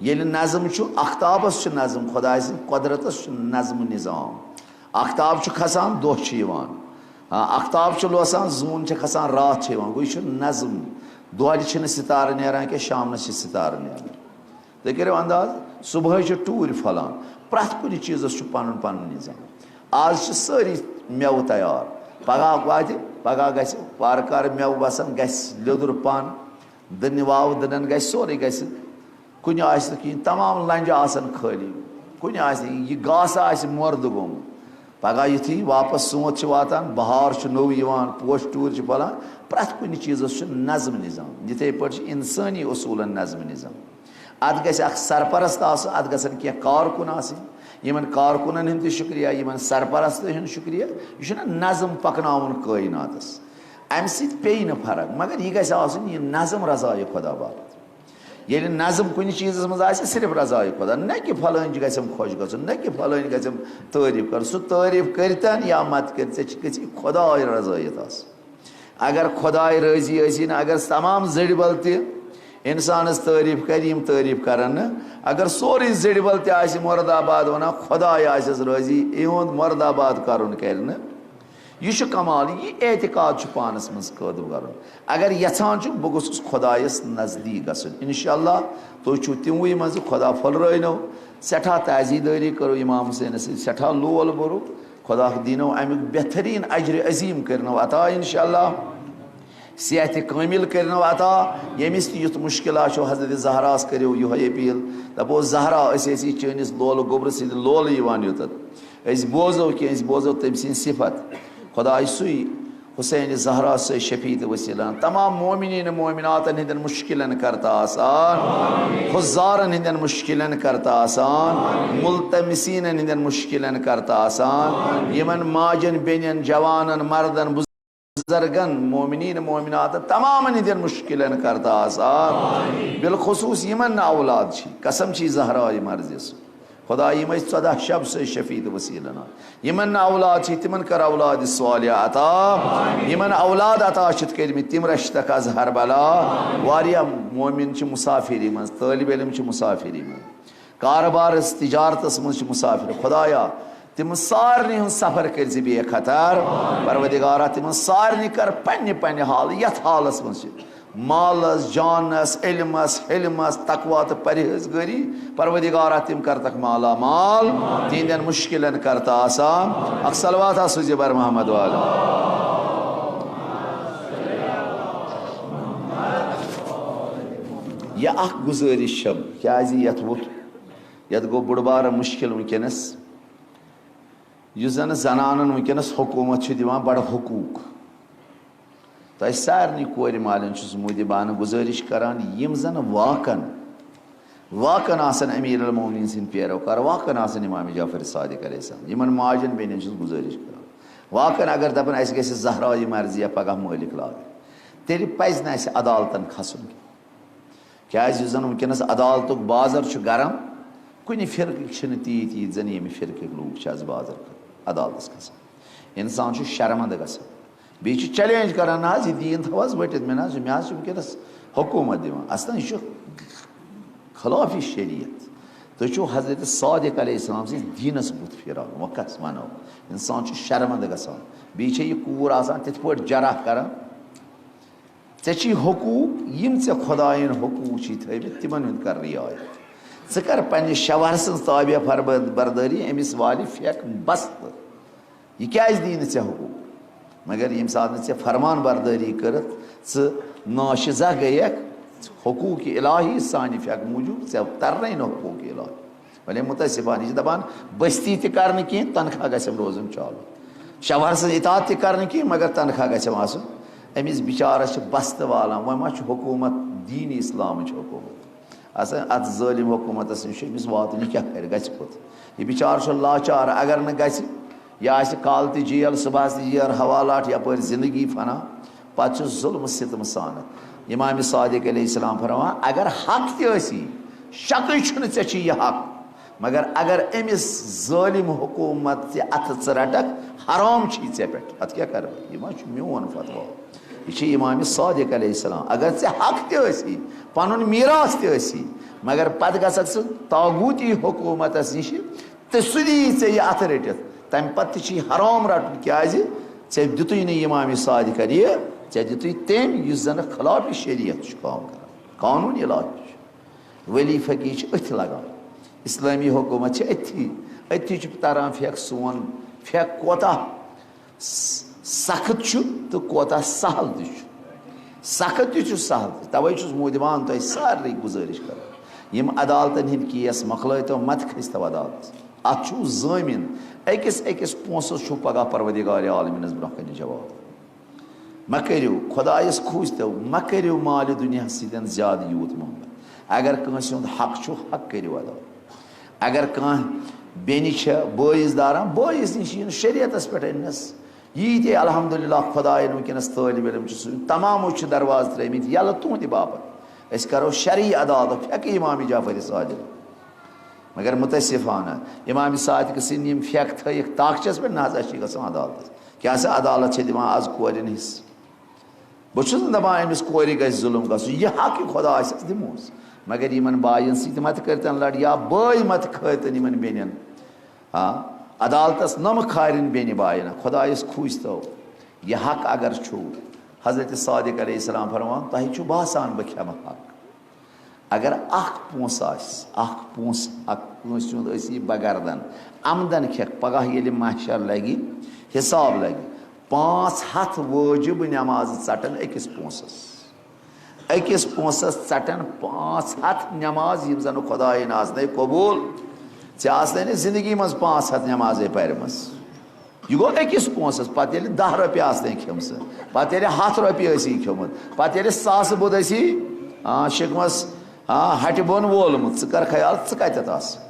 ییٚلہِ نظم چھُ، اختابس چھُ نظم، خدایہِ سٕنٛدِ قۄدرتس چھُ نظم و نظام۔ اختاب چھُ کھسان، دۄہ چھُ یِوان۔ آ، اختاب چھُ لوسان، زوٗن چھےٚ کھسان، راتھ چھےٚ یِوان۔ گوٚو، یہِ چھُ نظم۔ دۄہلہِ چھِنہٕ ستارٕ نیران کینٛہہ، شامنس چھِ ستارٕ نیران۔ تُہۍ کٔرِو انداز، صبحٲے چھِ ٹوٗرۍ پھۄلان۔ پرٛٮ۪تھ کُنہِ چیٖزس چھُ پنُن پنُن نظام۔ آز چھِ سٲری مٮ۪وٕ تیار۔ پگاہ واتہِ، پگاہ گژھِ، وارٕ کارٕ مٮ۪وٕ وسن، گژھِ لیوٚدُر پن، دٕنہِ واوٕ دٕنن گژھِ، سورُے گژھِ۔ کُنہِ آسہِ نہٕ کِہیٖنۍ، تمام لنجہِ آسن خٲلی۔ کُنہِ آسہِ نہٕ، یہِ گاسہٕ آسہِ مۄردٕ گوٚمُت۔ پگاہ یُتھُے واپس سونٛتھ چھُ واتان، بہار چھُ نوٚو یِوان، پوشہِ ٹوٗرۍ چھِ پھۄلان، پرٛٮ۪تھ کُنہِ چیٖزس چھُ نظم نظام۔ یِتھے پٲٹھۍ چھُ انسٲنی اصوٗلن نظم نظام۔ اتھ گژھِ اکھ سرپرست آسُن، اتھ گژھن کینٛہہ کارکُن آسٕنۍ، یِمن کارکُنن ہُنٛد تہِ شُکریہ، یِمن سرپرستن ہُنٛد شُکریہ۔ یہِ چھُنہ نظم پکناوُن کٲیناتس، امہِ سۭتۍ پیٚیہِ نہٕ فرق، مگر یہِ گژھِ آسُن یہِ نظم رضایہِ خدا باپتھ۔ ییٚلہِ نظم کُنہِ چیٖزس منٛز آسہِ، صرف رضایہِ خدا، نہ کہِ فلٲنۍ چھِ گژھٮ۪م خۄش گژھُن، نہ کہِ فلٲنۍ گژھٮ۪م تعریٖف کرُن۔ سُہ تعریٖف کٔرتن یا مت کٔرتن، ژےٚ چھِ، گژھِ خداے رضٲیت آسٕنۍ۔ اگر خداے رٲضی ٲسی نہٕ، اگر تمام زٔڑۍ بل تہِ انسانس تعریٖف کرِ، یِم تعریٖف کرن نہٕ، اگر سورُے زٔڑۍ بل تہِ آسہِ مُرد آباد ونان، خداے آسٮ۪س رٲضی، یِہُنٛد مُرد آباد کرُن کرِ نہٕ۔ یہِ چھُ کمال، یہِ اعتقاد چھُ پانس منٛز قٲدم کرُن۔ اگر یژھان چھُ بہٕ گوٚژھُس خۄدایس نزدیٖک گژھُن، انشاءاللہ تُہۍ چھِو تِموٕے منٛز، خۄدا پھٔلرٲینو۔ سٮ۪ٹھاہ تعزیٖدٲری کٔرٕو امام حسینس سۭتۍ، سٮ۪ٹھاہ لول بوٚرُو۔ خۄدا دِنو امیُک بہتریٖن اجر عظیٖم کٔرنو عطا انشاءاللہ۔ صحت کامل کٔرنو عطا۔ ییٚمِس تہِ یُتھ مُشکل آسیو، حضرت زہراہس کٔرِو یِہوٚے اپیٖل۔ دَپو، زہرا، أسۍ ٲسی چٲنِس لولہٕ گوٚبرٕ سۭتۍ لولہٕ یِوان یوٚتَتھ۔ أسۍ بوزو کینٛہہ، أسۍ بوزو تٔمۍ سٕنٛز صفت۔ خۄداے سُے حسین زہرا سٕے شفیع تہٕ وسیلہ۔ تمام مومنین مومناتن ہٕنٛدٮ۪ن مُشکلن کرتا آسان، حضارن ہٕنٛدٮ۪ن مُشکلن کرتا آسان، ملتمسینن ہٕنٛدٮ۪ن مُشکلن کرتا آسان، یِمن ماجن، بیٚنٮ۪ن، جوانن، مردن، بزرگن، مومنین مومناتن تمامن ہٕنٛدٮ۪ن مُشکلن کرتا آسان۔ بالخصوص یِمن نہٕ اولاد چھِ، قسم چھِ زہرا مرضی سُنٛد۔ خۄداے، یِم ٲسۍ ژۄداہ شب سٕے شفیع تہٕ وسیلہ ناو۔ یِمن نہٕ اولاد چھِ، تِمن کر اولاد صالح عطا۔ یِمن اولاد عطا چھِتھ کٔرمٕتۍ، تِم رٔچھتکھ از ہر بلا۔ واریاہ مومن چھِ مسافری منٛز، طٲلب علم چھِ مسافری منٛز، کارٕبارس تجارتس منٛز چھِ مسافر۔ خۄدایا، تِمن سارنٕے ہُنٛد سفر کٔرۍ زِ بے خطر۔ پروردگارا، تِمن سارنٕے کر پننہِ پننہِ حالہٕ، یتھ حالس منٛز چھِ، مالس، جانس، علمس، حلمس، تقوی تہٕ پرہیزگٲری۔ پروردگارا، تِم کرتکھ مالا مال، تِہنٛدٮ۪ن مُشکلن کرتہٕ آسان۔ اکھ صلوات آسو زِ بر محمد والا۔ یہِ اکھ گُزٲرِش چھم، کیازِ یتھ ووٚتھ، یتھ گوٚو بوٚڑ بارٕ مُشکل وٕنکیٚنس۔ یُس زن زنانن وٕنکیٚنس حکوٗمت چھِ دِوان بڑٕ حقوٗق، تۄہہِ سارنٕے کورِ مالٮ۪ن چھُس مودبانہٕ گُزٲرِش کران، یِم زن واقعن، واقعن آسن امیر المومنین سٕنٛدۍ پیروکار، واقعن آسن امام جعفر صادق علیہ السلام، یِمن ماجن بیٚنٮ۪ن چھُس گُزٲرِش کران، واقعن اگر دپن اسہِ گژھِ زہرا یہِ مرضیہ پگاہ مٲلِک لاگٕنۍ، تیٚلہِ پزِ نہٕ اسہِ عدالتن کھسُن کینٛہہ۔ کیازِ یُس زن وٕنکیٚنس عدالتُک بازر چھُ گرم، کُنہِ فرقٕکۍ چھِنہٕ تیٖتۍ، ییٖتۍ زن ییٚمہِ فرقٕکۍ لوٗکھ چھِ از بازر کھسان، عدالتس کھسان۔ انسان چھُ شرمندٕ گژھان، بیٚیہِ چھُ چیلنج کران، نہ حظ، یہِ دیٖن تھاو حظ ؤٹِتھ، مےٚ نہ حظ چھُ، مےٚ حظ چھُ وٕنکیٚنس حکوٗمت دِوان۔ اصلاً یہِ چھُ خلاف شریعت۔ تُہۍ چھِو حضرت صادق علیہ السلام سٕنٛدِس دیٖنس بُتھ پھیران، وۄنۍ کس ونو؟ انسان چھُ شرمندٕ گژھان، بیٚیہِ چھےٚ یہِ کوٗر آسان تِتھ پٲٹھۍ جرح کران۔ ژےٚ چھی حقوٗق، یِم ژےٚ خۄدایَن حقوٗق چھی تھٲومٕتۍ، تِمَن ہُنٛد کر رعایت۔ ژٕ کر پننِس شوہر سٕنٛز تابع فرمان بردٲری، أمِس والہِ پھٮ۪کھ بستہٕ۔ یہِ کیازِ دِیہِ نہٕ ژےٚ حقوٗق؟ مگر ییٚمہِ ساتہٕ نہٕ ژےٚ فرمان بردٲری کٔرٕتھ، ژٕ ناشِزہ گٔیَکھ، حقوٗق الٰہی سانہِ پھٮ۪کھ موٗجوٗب ژےٚ ترنَے نہٕ حقوٗق الٰہی۔ ولی متاسفانہ، یہِ چھِ دپان، بستی تہِ کرنہٕ کینٛہہ، تنخواہ گژھٮ۪م روزُن چالوٗ۔ شوہر سٕنٛز اطاعت تہِ کرنہٕ کینٛہہ، مگر تنخواہ گژھٮ۪م آسُن۔ أمِس بِچارس چھِ بستہٕ والان، وۄنۍ ما چھُ حکوٗمت دینی اسلامٕچ حکوٗمت؟ اصل اتھ ظٲلم حکوٗمتس نِش چھُ أمِس واتُن، یہِ کیٛاہ کرِ، گژھِ کوٚت؟ یہِ بِچارٕ چھُ لاچار، اگر نہٕ گژھِ، یہِ آسہِ کالہٕ تہِ جیل، صبحس تہِ جیل، حوالات، یپٲرۍ زندگی فنا۔ پتہٕ چھُ ظلم ستم سان۔ امام صادق علیہ السلام فرماوان، اگر حق تہِ ٲسی، شکٕے چھُنہٕ ژےٚ چھُ یہِ حق، مگر اگر أمِس ظٲلم حکوٗمت تہِ اتھٕ ژٕ رٹکھ، حرام چھُ یہِ ژےٚ پٮ۪ٹھ۔ اتھ کیٛاہ کرٕ بہٕ؟ یہِ ما چھُ میون فتوا؟ یہِ چھُ امام صادق علیہ السلام۔ اگر ژےٚ حق تہِ ٲسی، پنُن میراث تہِ ٲسی، مگر پتہٕ گژھکھ ژٕ طاغوتی حکوٗمتس نِش، تہٕ سُہ دِیی ژےٚ یہِ اَتھٕ رٔٹِتھ۔ تَمہِ پَتہٕ تہِ چھُ یہِ حرام رَٹُن، کیٛازِ ژےٚ دیُتُے نہٕ اِمام صادقَن یہِ، ژےٚ دیُتُے تٔمۍ یُس زَن خلاف شریعت چھُ کٲم کران۔ قانوٗن الٰہی چھُ۔ ولی فقیہ چھِ أتھۍ لگان۔ اِسلٲمی حکوٗمت چھِ أتھی، أتھی چھُ تران فقہ سون، فقہ کوتاہ س-، سخت چھُ تہٕ کوتاہ سہل تہِ چھُ۔ سخت تہِ چھُ، سہل تہِ۔ توے چھُس مودبان تۄہہِ سارنٕے گُزٲرِش کران، یِم عدالتن ہٕنٛدۍ کیس مۄکلٲوتو، مت کھٔسۍتو عدالتس۔ اتھ چھُو ضٲمِن، أکِس أکِس پونٛسس چھُو پگاہ پروردگار عالمیٖنس برونٛہہ کنہِ جواب۔ مہ کٔرِو، خۄدایس کھوٗژتو، مہ کٔرِو مالہِ دُنیا سۭتۍ زیادٕ یوٗت محبت۔ اگر کٲنٛسہِ ہُنٛد حق چھُ، حق کٔرِو ادا۔ اگر کانٛہہ بیٚنہِ چھےٚ بٲیِس داران، بٲیِس نِش یِن شریعتس پٮ۪ٹھ أننَس۔ ییٖتۍ الحمدللہ خۄدایَن وٕنکیٚنَس طٲلب علم چھِ، سُہ تمامو چھِ دروازٕ ترٛٲومٕتۍ یَلہٕ تُہٕنٛدِ باپتھ۔ أسۍ کَرو شرعی عدالت، فقہ امام جعفر صادق۔ مگر متاسفانہ امام صادق سٕنٛدۍ یِم فقہ تھٲیِکھ طاقچَس پٮ۪ٹھ، نہ حظ، اَسہِ چھِ گژھان عدالتَس۔ کیٛاہ سا عدالت چھِ دِوان آز کورٮ۪ن حصہٕ؟ بہٕ چھُس نہٕ دَپان أمِس کورِ گژھِ ظُلُم گژھُن، یہِ حق یہِ خۄدا آسٮ۪س دِموس۔ مگر یِمَن بایَن سۭتۍ مَتہٕ کٔرۍتَن لَڑ، یا بٲے مَتہٕ کھٲرۍتَن یِمَن بیٚنٮ۪ن۔ آ، عدالتس نمہٕ کھارن بیٚنہِ باینہ، خۄدایس کھوٗژتو، یہِ حق اگر چھُو، حضرت صادق علیہ السلام فرمان، تۄہہِ چھُ باسان بہٕ کھٮ۪مہٕ حق۔ اگر اکھ پونٛسہٕ آسہِ، اکھ پونٛسہٕ، اکھ کٲنٛسہِ ہُنٛد ٲسی بگردن، آمدن کھٮ۪کھ، پگاہ ییٚلہِ محشر لگہِ، حساب لگہِ، پانٛژھ ہتھ وٲجب نمازٕ ژٹن أکِس پونٛسس۔ أکِس پونٛسس ژٹن پانٛژھ ہتھ نماز، یِم زن خۄدایہِ نہٕ آسنے قبول۔ ژےٚ آسنے نہٕ زندگی منٛز پانٛژھ ہتھ نمازے پرِمٕژ۔ یہِ گوٚو أکِس پونٛسس۔ پتہٕ ییٚلہِ دَہ رۄپیہِ آسنے کھیٚمژٕ، پتہٕ ییٚلہِ ہتھ رۄپیہِ ٲسی کھیوٚمُت، پتہٕ ییٚلہِ ساسہٕ بوٚد ٲسی، آ، شِکمس، آ، ہٹہِ بۄن وولمُت، ژٕ کر خیال، ژٕ کتٮ۪تھ آسہٕ؟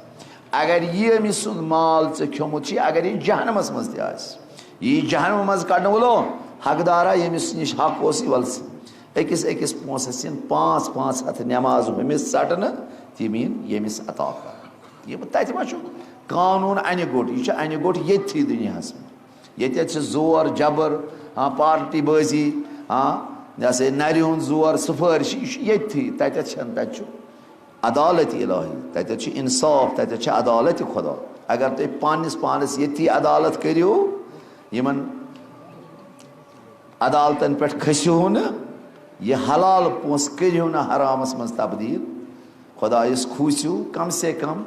اگر یہِ أمۍ سُنٛد مال ژےٚ کھیوٚمُت چھُ، اگر یہِ جہنمس منٛز تہِ آسہِ، یہِ جہنمہٕ منٛز کڑنہٕ وولو حقدارا، ییٚمِس نِش حق اوس، یہِ ول ژٕ۔ أکِس أکِس پونٛسس یِن پانٛژھ پانٛژھ ہتھ نماز ہُمِس ژٹنہٕ، تِم یِن ییٚمِس عطا کرنہٕ۔ یہِ تتہِ ما چھُ قانوٗن انہِ گوٚٹ؟ یہِ چھُ انہِ گوٚٹ ییٚتھی دُنیاہس منٛز۔ ییٚتٮ۪تھ چھِ زور جبر، ہاں، پارٹی بٲزی، ہاں، یہِ ہسا یہِ نرِ ہُنٛد زور، سفٲرشی، یہِ چھُ ییٚتھی۔ تتٮ۪تھ چھنہٕ، تتہِ چھُ عدالت الہی، تتٮ۪تھ چھُ انصاف، تتٮ۪تھ چھِ عدالت خدا۔ اگر تُہۍ پننِس پانس ییٚتھی عدالت کٔرِو، یِمن عدالتن پٮ۪ٹھ کھٔسِو نہٕ، یہِ حلال پونٛسہٕ کٔرِو نہٕ حرامس منٛز تبدیل، خۄدایس کھوٗژِو، کم سے کم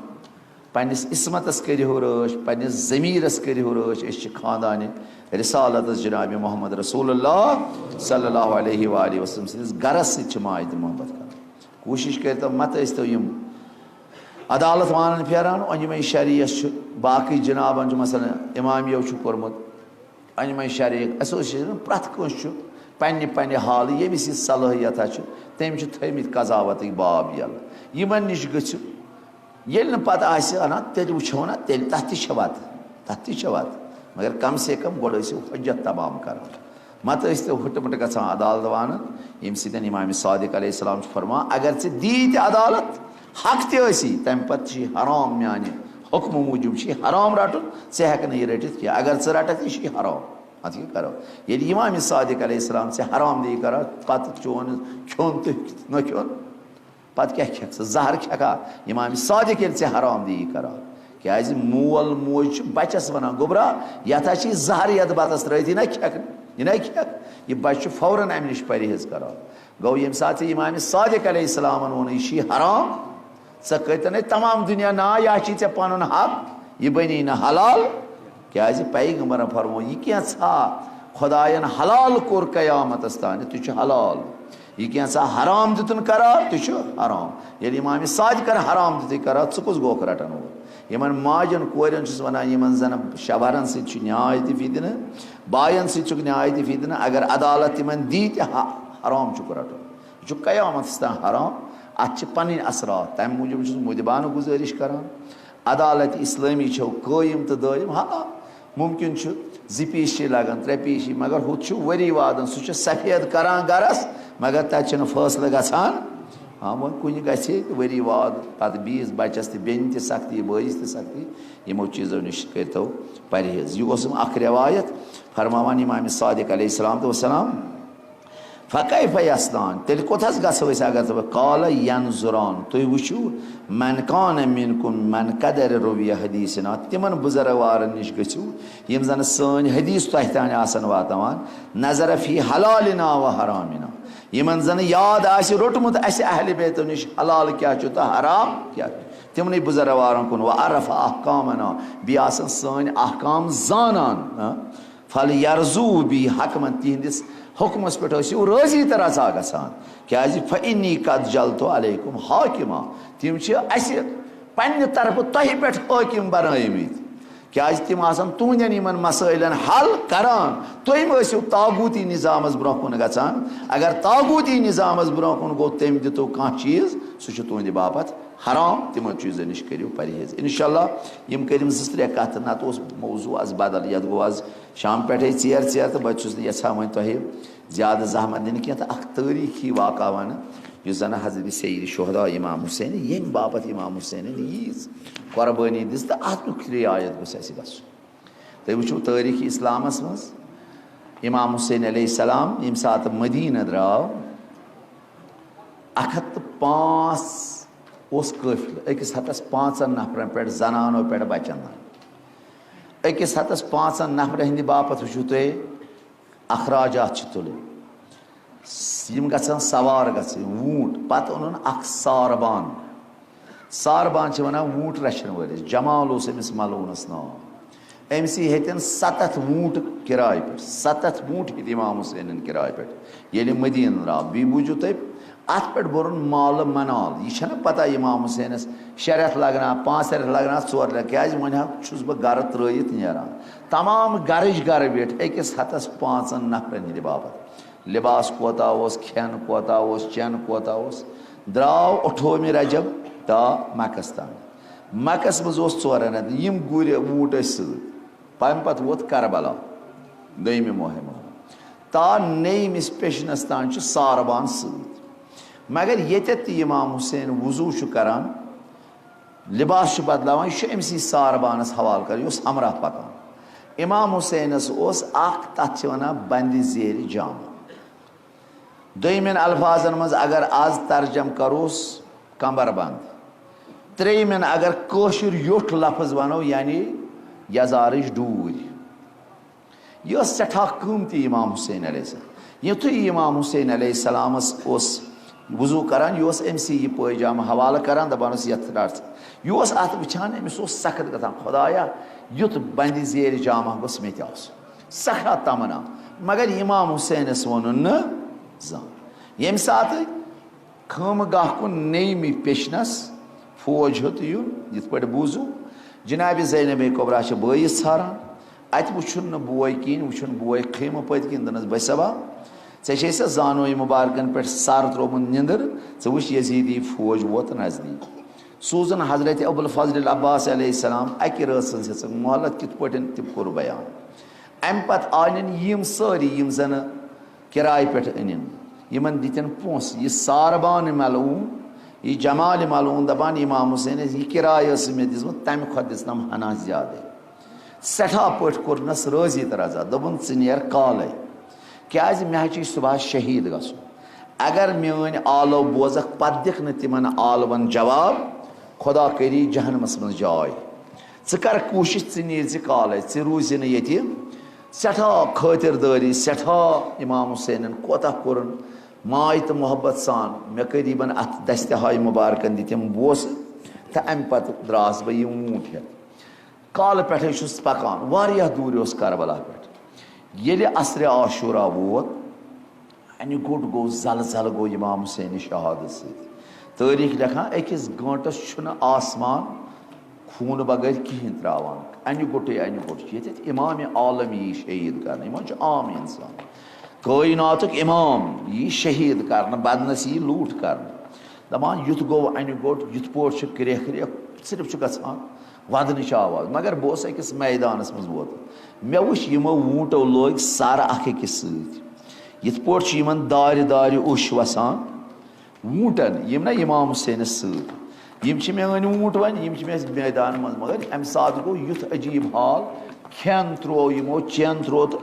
پننِس عصمتس کٔرِو رٲچھ، پننِس ضمیرس کٔرِو رٲچھ۔ أسۍ چھِ خاندانِ رسالتس جناب محمد رسول اللہ صلی اللہ علیہ وآلہ وسلم سٕنٛدِس گرس سۭتۍ چھِ ماے تہٕ محبت کران۔ کوٗشِش کٔرۍتو، مت ٲسۍتو یِم عدالت وانن پھیران۔ أنجمن شریعس چھُ، باقٕے جنابن چھُ، مثلاً امامیو چھُ کوٚرمُت، أنجمن شریعک ایسوسیشن، پرٛٮ۪تھ کٲنٛسہِ چھُ پننہِ پننہِ حالہٕ، ییٚمِس یہِ صلٲحیت چھُ، تٔمۍ چھِ تھٲومٕتۍ قضاوتٕکۍ باب یَلہٕ۔ یِمن نِش گٔژھِو، ییٚلہِ نہٕ پتہٕ آسہِ اَنان، تیٚلہِ وٕچھو نا، تیٚلہِ تَتھ تہِ چھےٚ وَتہٕ، تَتھ تہِ چھےٚ وَتہٕ۔ مگر کم سے کم گۄڈٕ ٲسِو حجت تمام کران۔ مت ٲسۍ تو ہُٹہٕ مُٹہٕ گژھان عدالت وانن، ییٚمہِ سۭتۍ امام صادق علیہ السلام چھُ فرمان، اگر ژےٚ دی تہِ عدالت، حق تہِ ٲسی، تمہِ پتہٕ چھُ یہِ حرام، میانہِ حکمہٕ موٗجوٗب چھُ یہِ حرام رٹُن، ژٕ ہٮ۪کہٕ نہٕ یہِ رٔٹِتھ کینٛہہ۔ اگر ژٕ رٹکھ، یہِ چھُ یہِ حرام۔ اتھ کیٛاہ کرو؟ ییٚلہِ امام صادق علیہ السلام ژےٚ حرام دی کران، پتہٕ چون کھیوٚن تہٕ نہ کھیوٚن، پتہٕ کیٛاہ کھٮ۪کھ ژٕ؟ زہر کھٮ۪کھا؟ امام صادق ییٚلہِ ژےٚ حرام دی کران، کیٛازِ مول موج چھُ بچس ونان، گوٚبرا، یتھ ہا چھِ زہر، یتھ بتس ترٲیتھی نہ کھٮ۪کھ، یہِ نہ کھٮ۪کھ۔ یہِ بچہِ چھُ فوراً امہِ نِش پرہیز کران۔ گوٚو، ییٚمہِ ساتہٕ ژےٚ امام صادق علیہ السلامن ووٚن، یہِ چھُے حرام، ژےٚ کٔرتن ہے تمام دُنیا نا، یا چھی ژےٚ پنُن حق، یہِ بنی نہٕ حلال۔ کیٛازِ پیغمبرن فرموو، یہِ کینٛژھا خۄداین حلال کوٚر قیامتس تانۍ، تہِ چھُ حلال۔ یہِ کینٛژھا حرام دیُتُن قرار، تہِ چھُ حرام۔ ییٚلہِ امام صادقن حرام دیُتُے قرار، ژٕ کُس گوکھ رٹن وول؟ یِمن ماجن کورٮ۪ن چھُس ونان، یِمن زن شوہرن سۭتۍ چھُ نیاے تہِ فِتنہٕ، باین سۭتۍ چھُکھ نیاے تہِ فِتنہٕ، اگر عدالت تِمن دی تہِ، حا-، حرام چھُکھ رٹُن۔ یہِ چھُ قیامتس تام حرام۔ اتھ چھِ پنٕنۍ اثرات، تمہِ موٗجوٗب چھُس مُدبانہٕ گُزٲرِش کران۔ عدالت اسلٲمی چھو قٲیِم تہٕ دٲیِم۔ ہا، مُمکِن چھُ زٕ پیٖشی لگن، ترٛےٚ پیٖشی، مگر ہُتھ چھُ ؤری وادن، سُہ چھُ سفید کران گرس، مگر تتہِ چھُنہٕ فٲصلہٕ گژھان۔ ہاں، وۄنۍ کُنہِ گژھِ ہے ؤری واد، پتہٕ بیٚیِس بچس تہِ، بیٚنہِ تہِ سختی، بٲیِس تہِ سختی۔ یِمو چیٖزو نِش کٔرۍتو پرہیز۔ یہِ اوسُم اکھ رٮ۪وایت فرماوان امام صادق علیہ السلام تہٕ وسلام۔ فکیف یصنعان، تیٚلہِ کوٚت حظ گژھو أسۍ اگر ژٕ، قال ینظران، تُہۍ وٕچھِو، من کان منکم من قدر روی حدیثنا، تِمن بُزرگوارن نِش گٔژھِو، یِم زن سٲنۍ حدیث تۄہہِ تام آسن واتناوان، نظر فی حلالنا و حرامنا، یِمن زن یاد آسہِ روٚٹمُت اسہِ اہل بیتو نِش حلال کیٛاہ چھُ تہٕ حرام کیٛاہ چھُ، تِمنٕے بُزرگوارن کُن، و عرف احکامنا، بیٚیہِ آسن سٲنۍ احکام زانان، ہاں؟ فل یرزو بی حکمن، تِہنٛدِس حکمس پٮ۪ٹھ ٲسِو رٲضی تہٕ رضا گژھان۔ کیٛازِ؟ فانی قد جلت علیکم حاکما، تِم چھِ اسہِ پننہِ طرفہٕ تۄہہِ پٮ۪ٹھ حٲکم بنٲومٕتۍ۔ کیٛازِ؟ تِم آسن تُہنٛدٮ۪ن یِمن مسٲیلن حل کران۔ تُہۍ مہ ٲسِو طاغوتی نظامس برونٛہہ کُن گژھان۔ اگر طاغوتی نظامس برونٛہہ کُن گوٚو، تٔمۍ دِتو کانٛہہ چیٖز، سُہ چھُ تُہنٛدِ باپتھ حرام۔ تِمن چیٖزن نِش کٔرِو پرہیز۔ انشاءاللہ، یِم کٔرِم زٕ ترٛےٚ کتھٕ، نتہٕ اوس موضوع از بدل، یتھ گوٚو از شام پٮ۪ٹھے ژیر ژیر، تہٕ بہٕ تہِ چھُس نہٕ یژھان وۄنۍ تۄہہِ زیادٕ زحمت دِنہٕ کینٛہہ۔ تہٕ اکھ تٲریٖخی واقعہ ونہٕ، یُس زن حضرت سید شہدا امام حسین، ییٚمہِ باپتھ امام حسینن ییٖژ قۄربٲنی دِژ، تہٕ اتھ نیُک رعایت گوٚژھ اسہِ گژھُن۔ تُہۍ وٕچھِو تٲریٖخ اسلامس منٛز، امام حسین علیہ السلام ییٚمہِ ساتہٕ مدینہ درٛاو، اکھ ہتھ تہٕ پانٛژھ اوس قٲفلہٕ، أکِس ہتس پانٛژن نفرن پٮ۪ٹھ، زنانو پٮ۪ٹھ، بچن تام۔ أکِس ہَتَس پانٛژَن نفرن ہٕنٛدِ باپتھ وٕچھِو تُہۍ، اخراجات چھِ تُلٕنۍ۔ یِم گژھن سوار گژھٕنۍ، ووٗنٛٹ۔ پتہٕ اوٚنُن اکھ ساربان۔ ساربان چھِ ونان ووٗنٛٹ رچھن وٲلِس۔ جمال اوس أمِس ملعوٗنس ناو۔ أمۍ سٕے ہیٚتن ستتھ ووٗنٛٹ کِراے پٮ۪ٹھ، ستتھ ووٗنٛٹ ہیٚتۍ امام حسینن کِراے پٮ۪ٹھ۔ ییٚلہِ مدیٖنہٕ درٛاو، بیٚیہِ بوٗزِو تُہۍ، اتھ پٮ۪ٹھ بوٚرُن مالہٕ منال۔ یہِ چھنہ پتہ امام حسینس شےٚ رٮ۪تھ لگنا، پانٛژھ رٮ۪تھ لگنا، ژور رٮ۪تھ، کیازِ وۄنۍ ہا چھُس بہٕ گرٕ ترٲیِتھ نیران۔ تمام گرٕچ گرٕ ویٹھ أکِس ہتس پانٛژن نفرن ہٕنٛدِ باپتھ۔ لباس کوتاہ اوس، کھٮ۪ن کوتاہ اوس، چٮ۪ن کوتاہ اوس۔ درٛاو اَٹھووُہمہِ رجب تا مکس تام۔ مکس منٛز اوس ژورن رٮ۪تن۔ یِم گُرۍ ووٗنٛٹ ٲسۍ سۭتۍ۔ تَمہِ پتہٕ ووت کربلا، دوٚیمہِ مُہمہِ۔ تا نٔیمِس پیشنس تام چھُ ساربان سۭتۍ۔ مگر ییٚتٮ۪تھ تہِ امام حسین وضوٗ چھُ کران، لباس چھُ بدلاوان، یہِ چھُ أمۍ سٕے ساربانس حوالہٕ کران، یہِ اوس ہمراہ پکان۔ امام حسینس اوس اکھ، تتھ چھِ ونان بندِ زیرِ جامہ۔ دوٚیمٮ۪ن الفاظن منٛز اگر از ترجم کروس، کمر بند۔ ترٛیٚیمٮ۪ن اگر کٲشُر یوٚٹھ لفظ ونو، یعنی یزارٕچ ڈوٗرۍ۔ یہِ ٲس سٮ۪ٹھاہ قۭمتی امام حسین علیہ السلام۔ یُتھُے امام حسین علیہ السلامس اوس وضوٗ کران، یہِ اوس أمۍ سٕے یہِ پٲجامہٕ حوالہٕ کران، دپان اوس، "یتھ رٹھ ژٕ۔" یہِ اوس اتھ وٕچھان، أمِس اوس سخت گژھان، "خدایا، یُتھ بندِ زیرِ جامہ گوٚژھ مےٚ تہِ آسُن۔" سٮ۪ٹھاہ تمنا۔ مگر امام حسینس ووٚنُن نہٕ زانٛہہ۔ ییٚمہِ ساتہٕ خٲمہٕ گاہ کُن نیمہِ پیچھنس فوج ہیوٚت یُن، یِتھ پٲٹھۍ بوٗزُو، جناب زینب کبریٰ چھِ بٲیِس ژھاران، اتہِ وٕچھُن نہٕ بوے کِہیٖنۍ، وٕچھُن بوے خیمہٕ پٔتۍ کِنۍ، دوٚپنس، "بے صبا، ژےٚ چھے سا زانوے مبارکن پٮ۪ٹھ سر تروومُت نِندٕر؟ ژٕ وٕچھ، یزیدی فوج ووت نزدیٖک۔" سوٗزُن حضرت ابوالفضل العباس علیہ السلام اکہِ رٲژ ہٕنٛز ہیژٕن مۄہلت، کِتھ پٲٹھۍ تہِ کوٚر بیان۔ امہِ پتہٕ آنن یِم سٲری، یِم زنہٕ کرایہِ پٮ۪ٹھ أنِن۔ یِمن دِتِن پونٛسہٕ۔ یہِ ساربان ملعون، یہِ جمال ملعون دپان، امام حسینس یہِ کِراے ٲس مےٚ دِژمٕژ، تمہِ کھۄتہٕ دِژنم ہنا زیادے۔ سٮ۪ٹھاہ پٲٹھۍ کوٚرنس رٲضی تہٕ رضا۔ دوٚپُن، "ژٕ نیر کالے، کیازِ مےٚ حظ چھُے صبحس شہید گژھُن۔ اگر میٲنۍ آلو بوزکھ، پتہٕ دِکھ نہٕ تِمن آلون جواب، خدا کٔری جہنمس منٛز جاے۔ ژٕ کر کوٗشش، ژٕ نیر زِ کالے، ژٕ روٗزِ نہٕ ییٚتہِ۔" سٮ۪ٹھاہ خٲطِردٲری، سٮ۪ٹھاہ امام حسینن کوتاہ کوٚرُن ماے تہٕ محبت سان۔ مےٚ قریباً اتھ دستہِ ہاے مبارکن دِتِم بوسہٕ، تہٕ امہِ پتہٕ درٛاس بہٕ یہِ ووٗنٛٹ ہٮ۪تھ۔ کالہٕ پٮ۪ٹھے چھُس پکان، واریاہ دوٗرِ اوس کربلا پٮ۪ٹھ۔ ییٚلہِ عصرِ عاشورہ ووت، انہِ گوٚٹ گوٚو، زلزلہٕ گوٚو امام حسین شہادت سۭتۍ۔ تٲریخ لیکھان، أکِس گٲنٹس چھُنہٕ آسمان خوٗنہٕ بغٲر کِہیٖنۍ ترٛاوان۔ انہِ گوٚٹٕے انہِ گوٚٹ چھُ۔ ییٚتٮ۪تھ امام عالم یی شہید کرنہٕ، یِمن چھُ عام انسان، کٲیناتُک امام یی شہید کرنہٕ، بدنس یی لوٗٹھ کرنہٕ۔ دپان، یُتھ گوٚو انہِ گوٚٹ، یِتھ پٲٹھۍ چھُ کرٛیکھ کرٛیکھ، صرف چھُ گژھان ودنٕچ آواز۔ مگر بہٕ اوسُس أکِس میدانس منٛز ووتمُت، مےٚ وُچھ، یِمو ووٗنٛٹو لٲگۍ سر اکھ أکِس سۭتۍ۔ یِتھ پٲٹھۍ چھُ یِمن دارِ دارِ اوٚش وسان، ووٗنٛٹن، یِم نہ امام حسینس سۭتۍ، یِم چھِ میٲنۍ ووٗنٛٹ وۄنۍ، یِم چھِ مےٚ میدان منٛز۔ مگر امہِ ساتہٕ گوٚو یُتھ عجیٖب حال، کھٮ۪ن تروو یِمو، چٮ۪ن تروو، تہٕ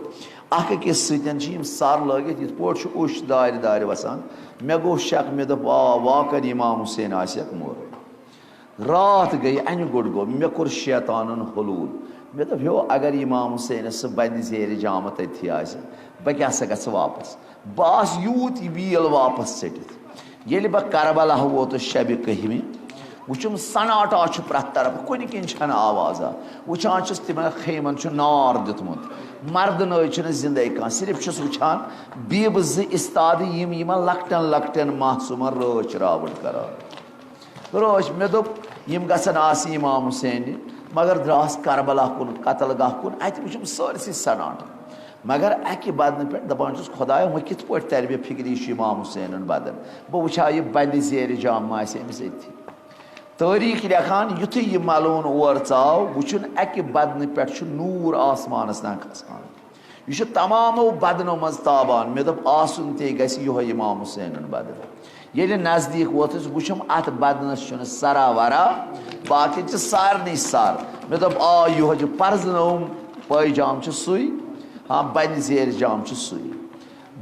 اکھ أکِس سۭتۍ چھِ یِم سر لٲگِتھ، یِتھ پٲٹھۍ چھُ اوٚش دارِ دارِ وسان۔ مےٚ گوٚو شک، مےٚ دوٚپ، آ، واقعن امام حسین آسٮ۪کھ مورمُت۔ راتھ گٔے، انہِ گوٚٹ گوٚو، مےٚ کوٚر شیطانن حلول۔ مےٚ دوٚپ، ہیو، اگر امام حسینس سُہ بندِ زیرِ جامہٕ تٔتھی آسہِ، بہٕ کیٛاہ سا گژھٕ واپس؟ بہٕ آس یوٗت یہِ ویٖل واپس ژٔٹِتھ۔ ییٚلہِ بہٕ کربلا ووتُس شبِ کٔہمہِ، وٕچھُم سناٹا چھُ پرٛٮ۪تھ طرفہٕ، کُنہِ کِنۍ چھنہٕ آوازا۔ وٕچھان چھُس، تِمن خیمن چھُ نار دیُتمُت، مردٕ نٲے چھِنہٕ زندے کانٛہہ، صرف چھُس وٕچھان بیٖبہٕ زٕ استادٕ، یِم یِمن لۄکٹٮ۪ن لۄکٹٮ۪ن معصوٗمن رٲچھ راوُن کران۔ رٲچھ، مےٚ دوٚپ، یِم گژھن آسٕنۍ امام حسینہِ، مگر درٛاس کربلا کُن، قتل گاہ کُن، اتہِ وٕچھُم سٲرسٕے سناٹہٕ۔ مگر اکہِ بدنہٕ پٮ۪ٹھ دپان چھُس، خدایا، وۄنۍ کِتھ پٲٹھۍ ترِ مےٚ فکرِ، یہِ چھُ امام حسینُن بدن؟ بہٕ وٕچھا، یہِ بندِ زیرِ جامہٕ ما آسہِ أمِس أتھی۔ تٲریخ لیکھان، یُتھُے یہِ ملعون اور ژاو، وٕچھُن، اکہِ بدنہٕ پٮ۪ٹھ چھُ نوٗر آسمانس تام کھسان۔ یہِ چھُ تمامو بدنو منٛز تابان۔ مےٚ دوٚپ، آسُن تے گژھِ یِہوٚے امام حسینُن بدن۔ ییٚلہِ نزدیٖک ووتُس، وٕچھُم، اتھ بدنس چھُنہٕ سرا ورا، باقین چھِ سارنٕے سر۔ مےٚ دوٚپ، آ، یِہوٚے چھُ، پرزنووُم، پٲیجام چھُ سُے، ہاں، بندِ زیرِ جامہٕ چھُ سُے۔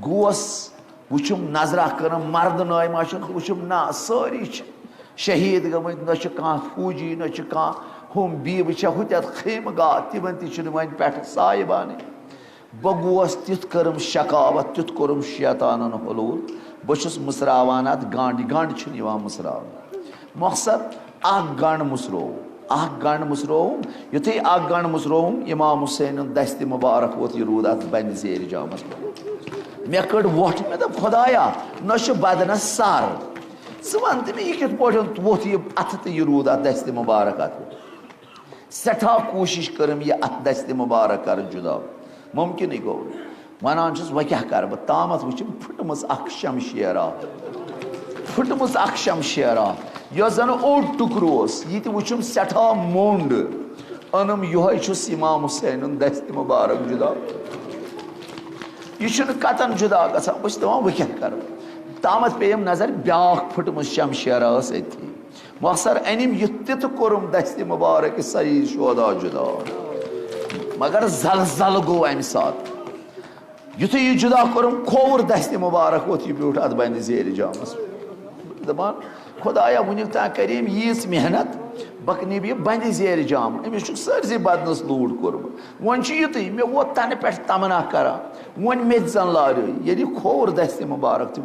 گوس، وٕچھُم، نظرا کٔرٕم، مردٕ نٲے ما چھُن، تہٕ وٕچھُم، نہ، سٲری چھِ شہیٖد گٔمٕتۍ، نہ چھُ کانٛہہ فوجی، نہ چھُ کانٛہہ ہُم بیبہٕ چھےٚ ہُتٮ۪تھ خیمہٕ گاہ، تِمن تہِ چھُنہٕ وۄنۍ پٮ۪ٹھٕ سایہِ بانٕے۔ بہٕ گوس تیُتھ کٔرٕم شکاوت، تیُتھ کوٚرُم شیطانن حلول۔ بہٕ چھُس مُژراوان اتھ گنڈ، یہِ گنڈ چھُنہٕ یِوان مُژراونہٕ۔ مۄخصر، اکھ گنڈ مُژرووُم، اکھ گنڈ مُژرووُم۔ یُتھُے اکھ گنڈ مُژرووُم، امام حسینُن دستِ مُبارک ووت، یہِ روٗد اتھ بندِ زیرِ جامس منٛز۔ مےٚ کٔڑ وۄٹھ، مےٚ دوٚپ، خۄدایا، نہ چھُ بدنس سر، ژٕ وَن تہٕ مےٚ، یہِ کِتھ پٲٹھۍ ووٚتھ یہِ اَتھٕ تہٕ یہِ روٗد اَتھ دستِ مُبارک اَتھٕ؟ سٮ۪ٹھاہ کوٗشِش کٔرٕم یہِ اَتھ دستِ مُبارک کَرٕ جُدا، مُمکِنٕے گوٚو نہٕ۔ وَنان چھُس، وۄنۍ کیٛاہ کَرٕ بہٕ؟ تامَتھ وٕچھِم پھٕٹمٕژ اَکھ شمشیرا، پھٕٹمٕژ اَکھ شمشیرا، یۄس زَن اوٚڑ ٹُکرٕ اوس، یہِ تہِ وٕچھُم سٮ۪ٹھاہ موٚنٛڈ۔ أنٕم یِہوٚے چھُس اِمام حُسینُن دستِ مُبارک جُدا۔ یہِ چھُنہٕ قطعاً جُدا گژھان۔ بہٕ چھُس دَپان، وۄنۍ کیٛاہ کَرٕ؟ تامَتھ پیٚیَم نظر، بیٛاکھ پھٕٹمٕژ شمشیرا ٲس أتھی۔ مۄخصر أنِم یہِ تہِ تہٕ کوٚرُم دستِ مُبارک سید شہدا جُدا۔ مگر زلزلہٕ گوٚو اَمہِ ساتہٕ۔ یُتھُے یہِ جُدا کوٚرُم، کھووُر دستِ مُبارک ووٚتھ یہِ بیوٗٹھ اَتھ بندِ زیرِ جامَس۔ دَپان، خۄدایا، وٕنیُک تام کَرے أمۍ ییٖژ محنت، بہٕ نِمہٕ یہِ بندِ زیرِ جام، أمِس چھُکھ سٲرسٕے بدنَس لوٗٹھ کوٚرمُت۔ وۄنۍ چھُ یُتُے، مےٚ ووت تَنہٕ پٮ۪ٹھ تمنا کران، وۄنۍ مےٚ تہِ زَن لارے۔ ییٚلہِ یہِ کھووُر دستِ مُبارک تہِ،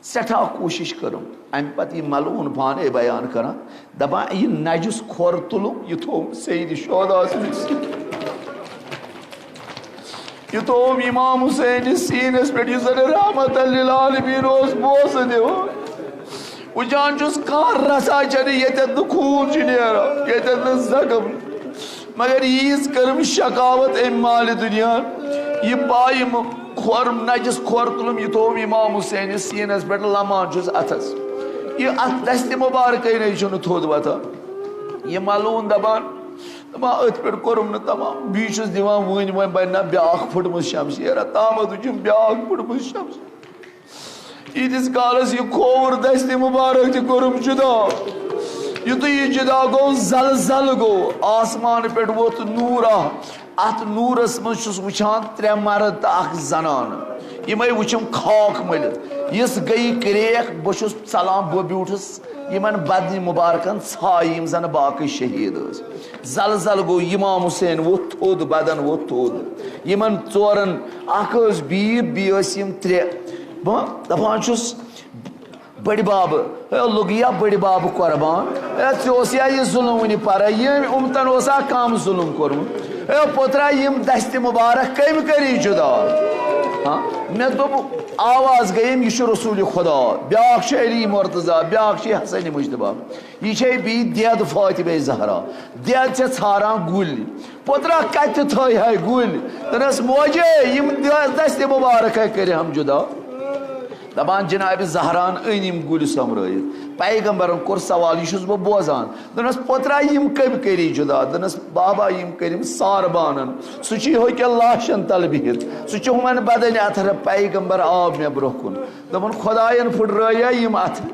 سٮ۪ٹھاہ کوٗشِش کٔرٕم۔ اَمہِ پتہٕ یہِ ملعوٗن پانے بیان کران، دَپان، یہِ نجس کھۄر تُلُم، یہِ تھوٚوُم سید شہدا سٕنٛدِس، یہِ تھوٚوُم امام حسین سٕنٛدِس سیٖنَس پٮ۪ٹھ، یُس زَن رحمت للعالمین اوس بوسہٕ دِوان۔ وٕچھان چھُس، کانٛہہ رژھا چھَنہٕ ییٚتٮ۪تھ نہٕ خوٗن چھُ نیران، ییٚتٮ۪تھ نہٕ زخم۔ مگر ییٖژ کٔرٕم شکاوت أمۍ مالِ دُنیا، یہِ پایہِ م-، کھۄر، نجس کھۄر تُلُم، یہِ تھوٚوُم امام حسینِس سیٖنَس پٮ۪ٹھ، لمان چھُس اَتھَس۔ یہِ اَتھ دستِ مُبارکَے نَے چھُنہٕ تھوٚد وۄتھان۔ یہِ ملعوٗن دَپان، دَپان، أتھۍ پٮ۪ٹھ کوٚرُم نہٕ تمام، بیٚیہِ چھُس دِوان وٕنۍ، وۄنۍ بَنہِ نا بیٛاکھ پھٕٹمٕژ شمشیرا، تامَتھ وٕچھُم بیٛاکھ پھٕٹمٕژ شمشیرا۔ ییٖتِس کالس یہِ کھووُر دستِ مُبارک تہِ کوٚرُم جُدا۔ یُتھُے یہِ جُدا گوٚو، زلزلہٕ گوٚو، آسمان پٮ۪ٹھ ووٚتھ نوٗرا۔ اَتھ نوٗرس منٛز چھُس وٕچھان ترٛےٚ مرد تہٕ اکھ زنان۔ یِمے وٕچھِم خاک مٔلِتھ۔ یِژھ گٔیہِ کرٛیک، بہٕ چھُس ژلان، بہٕ بیوٗٹھُس یِمن بدنہِ مُبارکن ژھایہِ، یِم زن باقٕے شہیٖد ٲسۍ۔ زلزلہٕ گوٚو، امام حسین ووٚتھ تھوٚد، بدن ووٚتھ تھوٚد۔ یِمن ژورن، اکھ ٲس بیٖب، بیٚیہِ ٲسۍ یِم ترٛےٚ۔ بہٕ دَپان چھُس، بٔڈِ بابہٕ، ہے لوٚگُیا بٔڈِ بابہٕ قۄربان؟ ہے، ژےٚ اوسیا یہِ ظُلُم وٕنہِ پَرَے؟ ییٚمۍ اُمتَن اوسا کَم ظُلُم کوٚرمُت؟ ہے پوٚترا، یِم دَستِ مُبارک کٔمۍ کٔری جُدا؟ ہاں، مےٚ دوٚپ، آواز گٔیَم، یہِ چھُ رسوٗلِ خۄدا، بیٛاکھ چھُ علی مرتضیٰ، بیٛاکھ چھُ حسن مجتبیٰ۔ یہِ چھے بیٚیہِ دٮ۪د فاطمہ زہرا۔ دٮ۪د چھےٚ ژھاران گُلۍ۔ پوٚترا کَتہِ تھٲے ہے گُلۍ؟ دوٚپنَس، موجے، یِم دِ-، دَستِ مُبارک ہے کٔرِہَم جُدا۔ دَپان، جناب زہران أنۍ یِم گُلۍ سۄمبرٲیِتھ۔ پیغمبرن کوٚر سوال، یہِ چھُس بہٕ بوزان۔ دوٚپنَس، پوٚترا یِم کٔمۍ کٔری جُدا؟ دوٚپنَس، بابا، یِم کٔرِم ساربانَن۔ سُہ چھُ یِہوٚے کیٛاہ لاشَن تَل بِہِتھ۔ سُہ چھُ ہُمَن بدنہِ اَتھٕ۔ پیغمبر آو مےٚ برٛونٛہہ کُن۔ دوٚپُن، خۄدایَن پھُٹرٲیا یِم اَتھٕ؟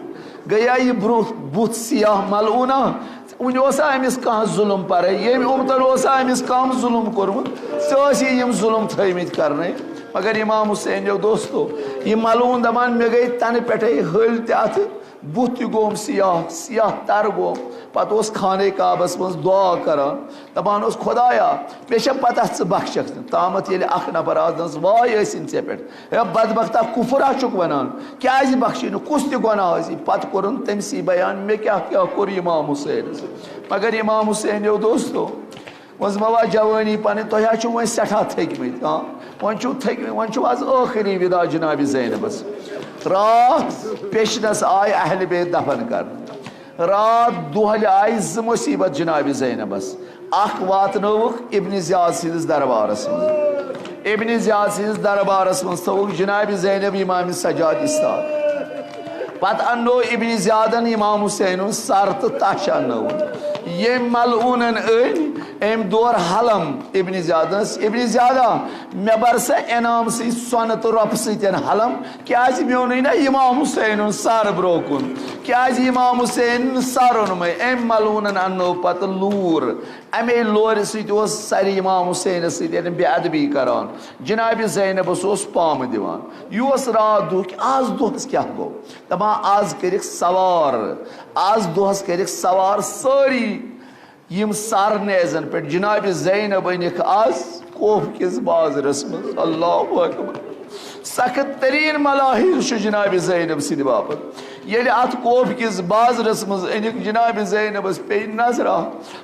گٔیا یہِ برٛونٛہہ بُتھ سیاہ ملعوٗنا؟ وُنہِ اوسا أمِس کانٛہہ ظُلُم پَرَے؟ ییٚمہِ اُمتَن اوسا أمِس کانٛہہ ظُلُم کوٚرمُت؟ ژےٚ ٲسی یِم ظُلُم تھٲومٕتۍ کَرنَے۔ مگر امام حسینیو دوستو، یہِ ملعوٗن دَپان، مےٚ گٔے تَنہٕ پٮ۪ٹھَے ۂلۍ تہِ اَتھٕ، بُتھ تہِ گوٚوُم سیاہ، سیاہ تَر گوٚوُم۔ پَتہٕ اوس خانہ کعبَس منٛز دُعا کَران، دَپان اوس، خۄدایا، مےٚ چھےٚ پَتہ ژٕ بخشَکھ نہٕ۔ تامَتھ ییٚلہِ اَکھ نفر آز دَپنَس، واے ٲسِن ژےٚ پٮ۪ٹھ، ہے بدبختا، کفرا چھُکھ ونان، کیازِ بخشی نہٕ؟ کُس تہِ گۄناہ ٲسی؟ پتہٕ کوٚرُن تٔمسٕے بیان، مےٚ کیاہ کیاہ کوٚر امام حسینس۔ مگر امام حسینیو دوستو، منٛز موا جوانی پنٕنۍ، تۄہہِ حظ چھِو وۄنۍ سٮ۪ٹھاہ تھٔکۍ مٕتۍ، ہاں، وۄنۍ چھِو تھٔکۍ مٕتۍ، وۄنۍ چھِو آز ٲخری ودا جناب زینبس۔ راتھ پیشنس آے اہل بیت دفن کرنہٕ۔ راتھ دۄہلہِ آیہِ زٕ مصیبت جناب زینبس۔ اکھ واتنٲوٕکھ ابن زیاد سٕنٛدِس دربارس منٛز۔ ابن زیاد سٕنٛدِس دربارس منٛز تھٲوٕکھ جناب زینب امام سجاد استاد۔ پتہٕ اننو ابن زیادن امام حسین ہُنٛد سر تہٕ تش اننٲوٕن۔ ییٚمۍ ملعوٗنن أنۍ أمۍ دور حلم ابن زیادس، ابن زیادہ، مےٚ بر سا انعام سۭتۍ سۄنہٕ تہٕ رۄپہٕ سۭتۍ حلم، کیازِ مےٚ اوٚنُے نہ امام حسین ہُنٛد سر برونٛہہ کُن؟ کیازِ امام حسین سر اوٚنمے؟ أمۍ ملعوٗنن اننو پتہٕ لوٗر۔ امے لورِ سۭتۍ اوس سرِ امام حسینس سۭتۍ بے ادبی کران۔ جناب زینبس اوس پامہٕ دِوان۔ یہِ اوس راتھ دُہُک، آز دۄہس کیٛاہ گوٚو؟ دپان، آز کٔرِکھ سوار، آز دۄہس کٔرِکھ سوار سٲری یِم سر نیزن پٮ۪ٹھ جناب زینب أنِکھ آز کوفہٕ کِس بازرس منٛز۔ اللہ اکبر۔ سخت ترین ملاحظ چھُ جناب زینب سٕنٛدِ باپتھ۔ ییٚلہِ اتھ کوفہٕ کِس بازرس منٛز أنِکھ، جناب زینبس پیٚیہِ نظرا۔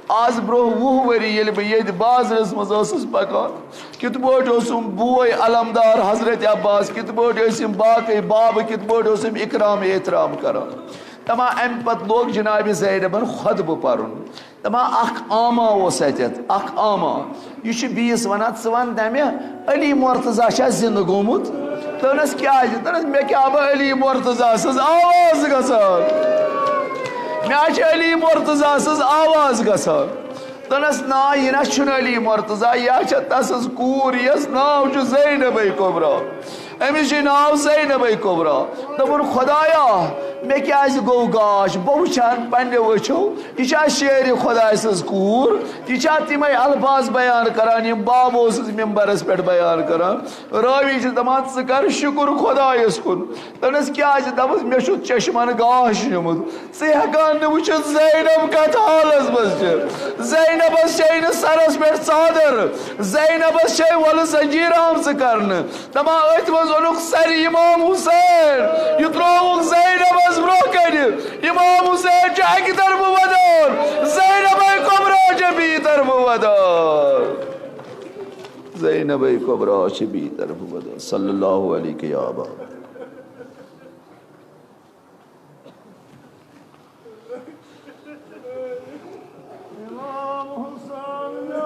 آز برونٛہہ وُہ ؤری ییٚلہِ بہٕ ییٚتہِ بازرس منٛز ٲسٕس پکان، کِتھ پٲٹھۍ اوسُم بوے علمدار حضرت عباس، کِتھ پٲٹھۍ ٲسِم باقٕے بابہٕ، کِتھ پٲٹھۍ اوسُم اکرام احترام کران۔ دپان، امہِ پتہٕ لوگ جناب زینبن خطبہٕ پرُن۔ دپان، اکھ آما اوس اتٮ۪تھ، اکھ آما۔ یہِ چھُ بیٚیِس ونان، ژٕ ون تمہِ، علی مرتضی چھا زندٕ گوٚمُت؟ دوٚپنس، کیازِ؟ دوٚپنس، مےٚ کیٛاہ بہٕ علی مرتضی سٕنٛز آواز گژھان؟ مےٚ ہا چھِ علی مرتضی سٕنٛز آواز گژھان۔ دوٚپنس، نا، یہِ نہ چھُنہٕ علی مرتضی، یہِ ہا چھےٚ تسٕنٛز کوٗر، یس ناو چھُ زینبے کبریٰ۔ أمِس چھُ ناو زینبے کبریٰ۔ دوٚپُن، خدایا، مےٚ کیٛازِ گوٚو گاش؟ بہٕ وٕچھان پننیو أچھو، یہِ چھا شیرِ خداے سٕنٛز کوٗر؟ یہِ چھا تِمے الفاظ بیان کران، یِم باب اوسُس ممبرس پٮ۪ٹھ بیان کران؟ راوی چھِ دپان، ژٕ کر شُکُر خدایس کُن۔ دوٚپنس، کیٛازِ؟ دوٚپُس، مےٚ چھُ چشمن گاش نیوٗمُت۔ ژٕ ہٮ۪کان نہٕ وٕچھِتھ زینب کتھ حالس منٛز چھِ۔ زینبس چھے نہٕ سرس پٮ۪ٹھ ژادر، زینبس چھے وۄلہٕ زنجیٖر آمژٕ کرنہٕ۔ دپان، أتھۍ منٛز اوٚنُکھ سرِ امام حسین، یہِ ترٛووُکھ زینبس برونٛہہ کنہِ۔ امام حسین چھُ اکہِ طرفہٕ ودان، زینبے کبریٰ چھےٚ بیٚیہِ طرفہٕ ودان۔ زینبے کبریٰ چھےٚ بیٚیہِ طرفہٕ ودان۔ صلی اللہ علیہ یا ابا۔ امام حسین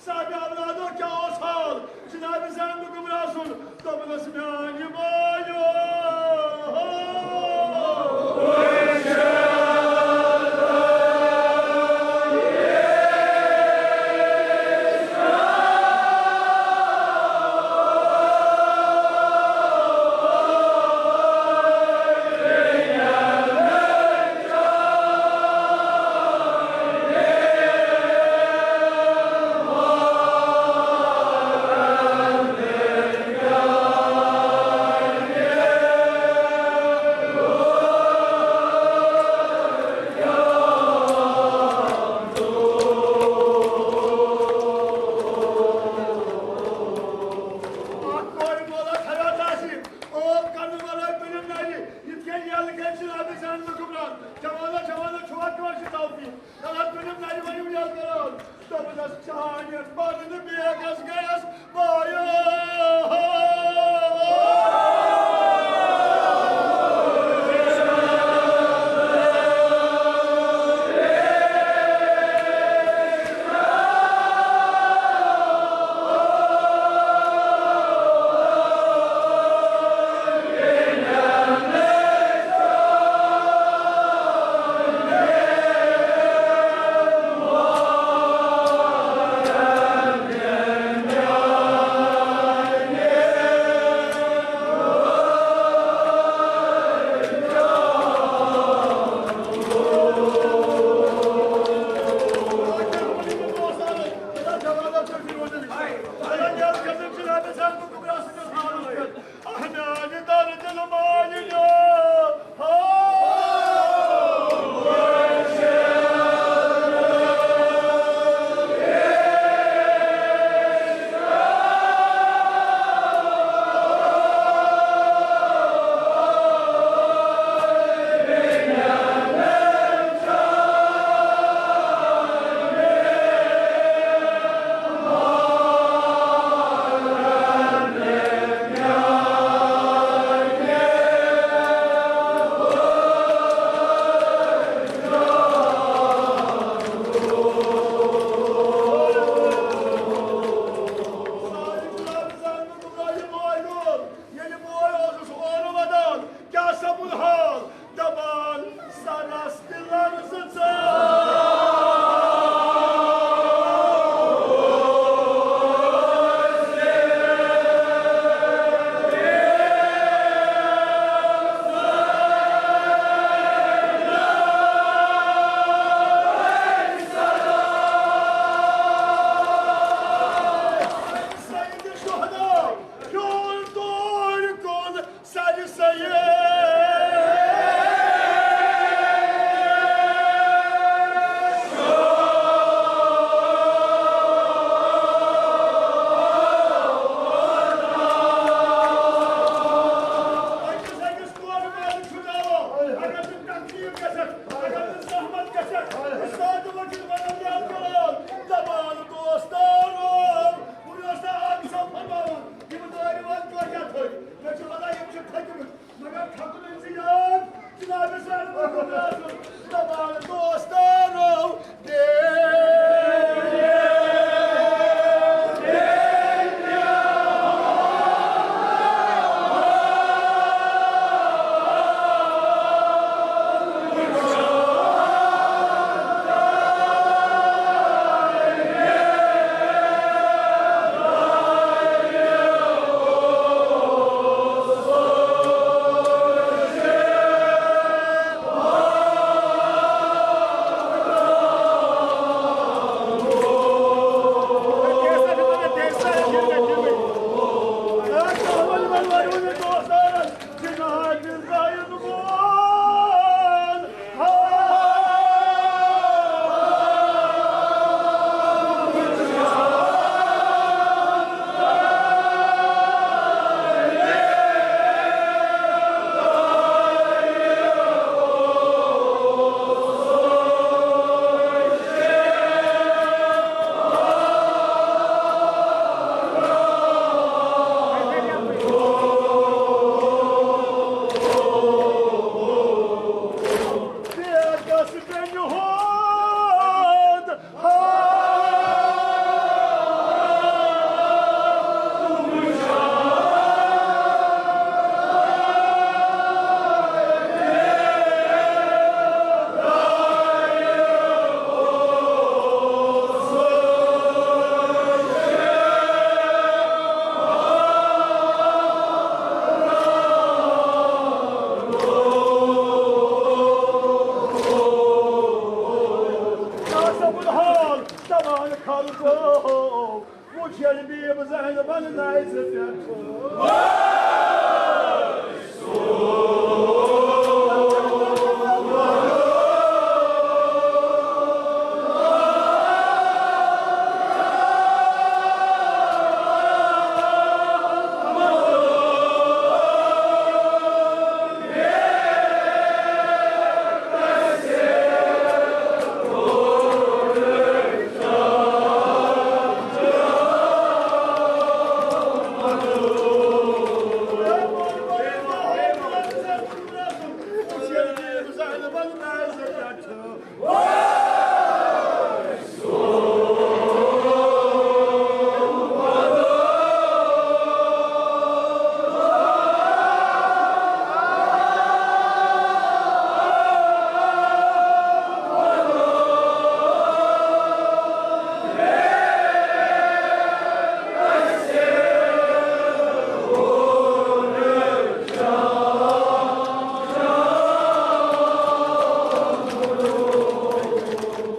صاحب اولادو کیا اوس حال؟ جناب زین کبریٰ سُنٛد دوٚپنس میانہِ مایو۔ اکھ کورِ مول آسہِ حیات آسہِ، عٲب کرنہٕ ورٲے بٔنِم نرِ، یِتھ کٔنۍ ییٚلہِ کٔنۍ چھِ ربِ زینُ کُبران۔ جوانو، جوانو، چھُوا کٲنٛسہِ توفیٖق؟ غلط بٔنِم نرِ، ؤنِو ییٚلہِ کران۔ دوٚپُن حظ، چانٮ۪ن پرنہٕ بیگس گٔیَس بایو۔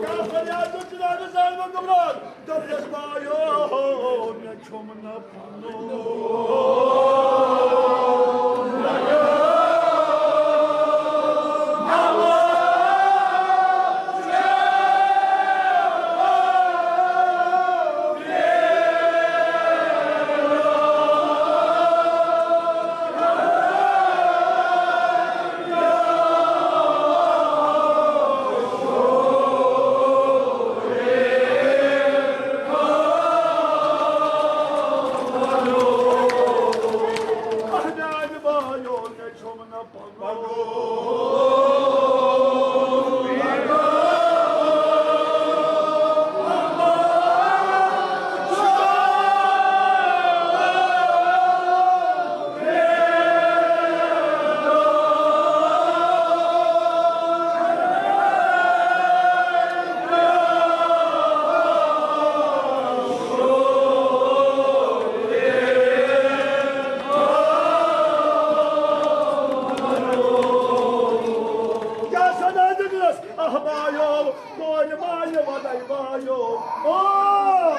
کیٛاہ فریاد چھُ جناب ظالمو گمران؟ دوٚپنَس بایو، مےٚ چھُم نہٕ پنُن۔ کیٛاہ سزا دیُتنس؟ اہ بایو، کورِ مالہِ وَدَے بایو۔ آ!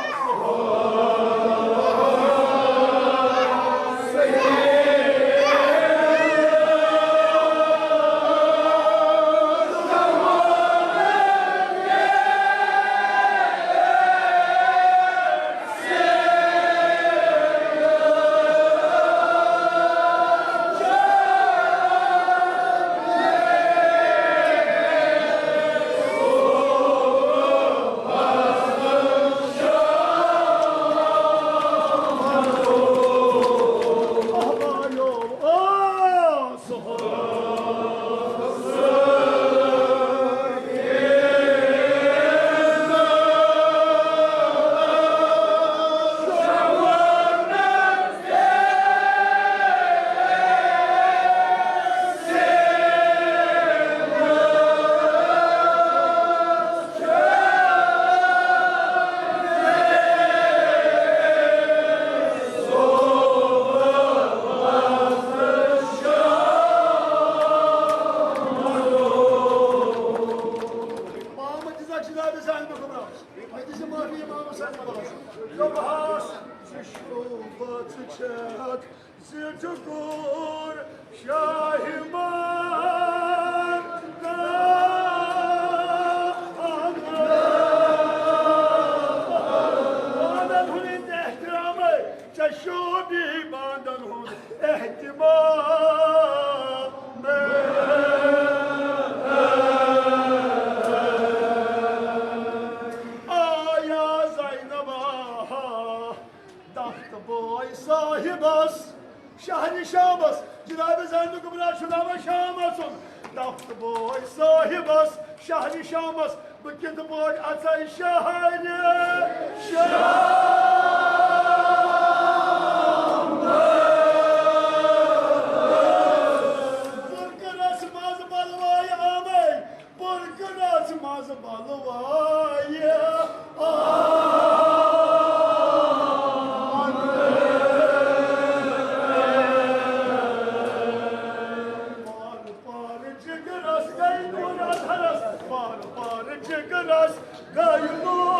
محمد جزاک جناب سان بخبراس۔ مےٚ دِژ معٲفی امام حسین مدرس۔ دوٚپہَس، ژٕ شوٗبہٕ ژٕ چھَکھ زِ ٹُکُر شاہہِ مردان۔ وانَن ہُنٛد احترامے، ژےٚ شوٗبی باندَن ہُنٛد احتمام۔ آیا زینبا، تخت بوے صاحبس، شہر شامس، جناب زینب کبریٰ چھُ ناوان شام اژُن۔ تخت بوے صاحبس، شہر شامس، بہٕ کِتھ پٲٹھۍ اژے شہر شام؟ برقعس منٛز بلوے آمے، برقعس منٛز بلوے آمے۔ پار پار جگرس گٔے نور اظہرس، پار پار جگرس گٔے نور۔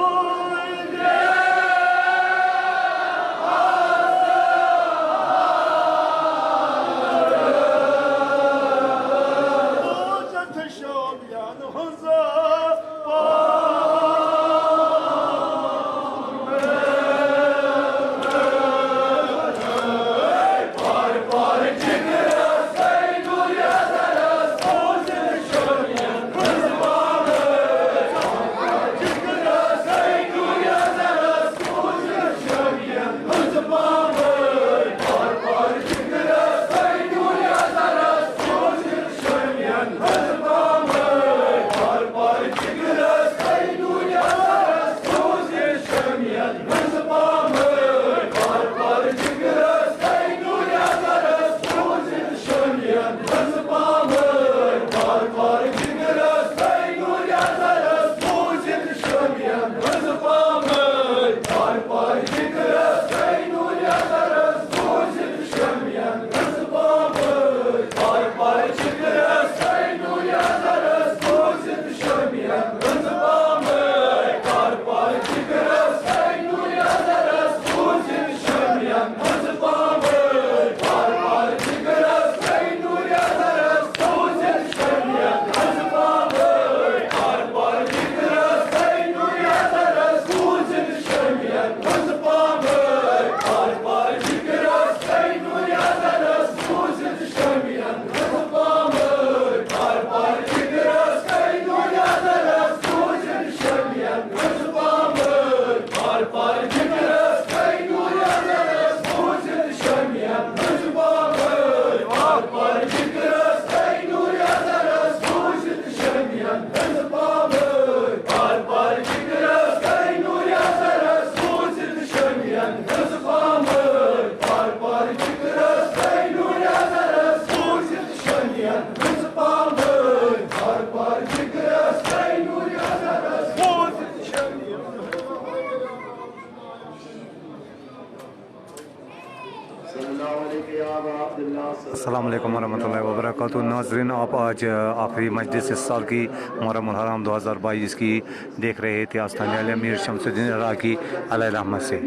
السلام علیکم ورحمۃ اللہ وبرکاتہ۔ ناظرین، آپ آج آخری مجلس سالگی محرم الحرام دو ہزار بائیس کی دیکھ رہے تھے آستان عالیہ میر شمس الدین عراقی علیہ رحمت سے۔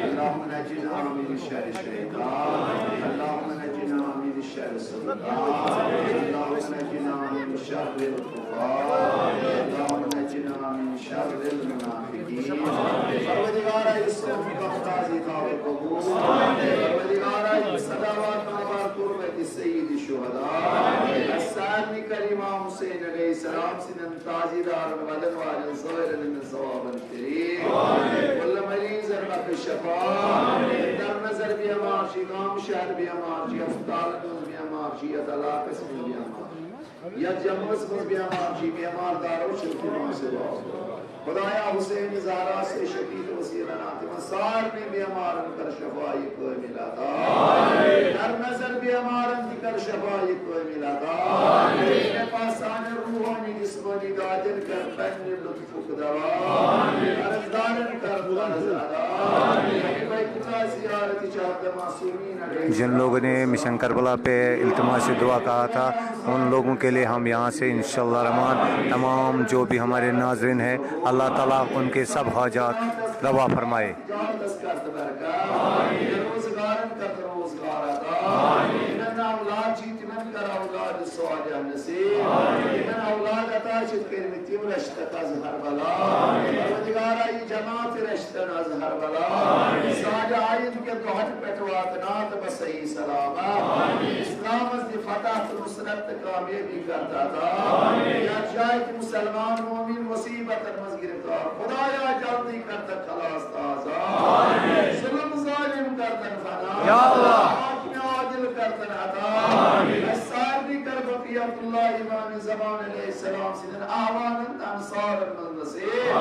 اللهم نجنا من شر الشيطان، اللهم نجنا من شر السلطان، اللهم نجنا من شر الكفار، اللهم نجنا من شر المنافقين. پروردگارا، اس صوم کا قاضی تھا قبول۔ پروردگارا، ان صلوات بر تربت سید الشهداء السالم کریم حسین علیہ السلام سنن تازی دار بدن والے زائر من ثواب کریم۔ کل مریض بخش شفا۔ در نظر بیمار چی، گام شہر بیمار چی، ہسپتال مز بیمار چی، یا علاقس مز بیمار، یا جمعس مز بیمار چی، بیمار دارو چلتی ماں سے باو۔ خدایا، حسین زہرا سے شفیع وسیلہ نات من سارنی بیمارن کر شفای کامل عطا۔ در نظر بیمارن دی کر شفای کامل عطا۔ پاسان روحانی جسمانی دادن کر بند لطف جن لوگوں نے مشن کربلا پہ التماس دعا کہا تھا، ان لوگوں کے لیے ہم یہاں سے انشاءاللہ رحمان تمام جو بھی ہمارے ناظرین ہیں، اللہ تعالیٰ ان کے سب حاجات روا فرمائے۔ تم رشتہ از ہر بلا۔ پروردگارا، یہ جماعت رشتن از ہر بلا۔ ساجہ آئند کے دوہت پٹوات نات بس صحیح سلامت۔ اسلام از دی فتح تو نصرت کامیابی کرتا تھا۔ یا جائے کہ مسلمان مومن مصیبت مز گرفتار۔ خدایا، جلدی کرتا خلاص تازہ۔ ظلم ظالم کرتا فنا۔ یا اللہ۔ حاکم عادل کرتا عطا۔ سارنی کر بقیت اللہ امام زمان علیہ السلام سنن آوانن انصار من نصیب۔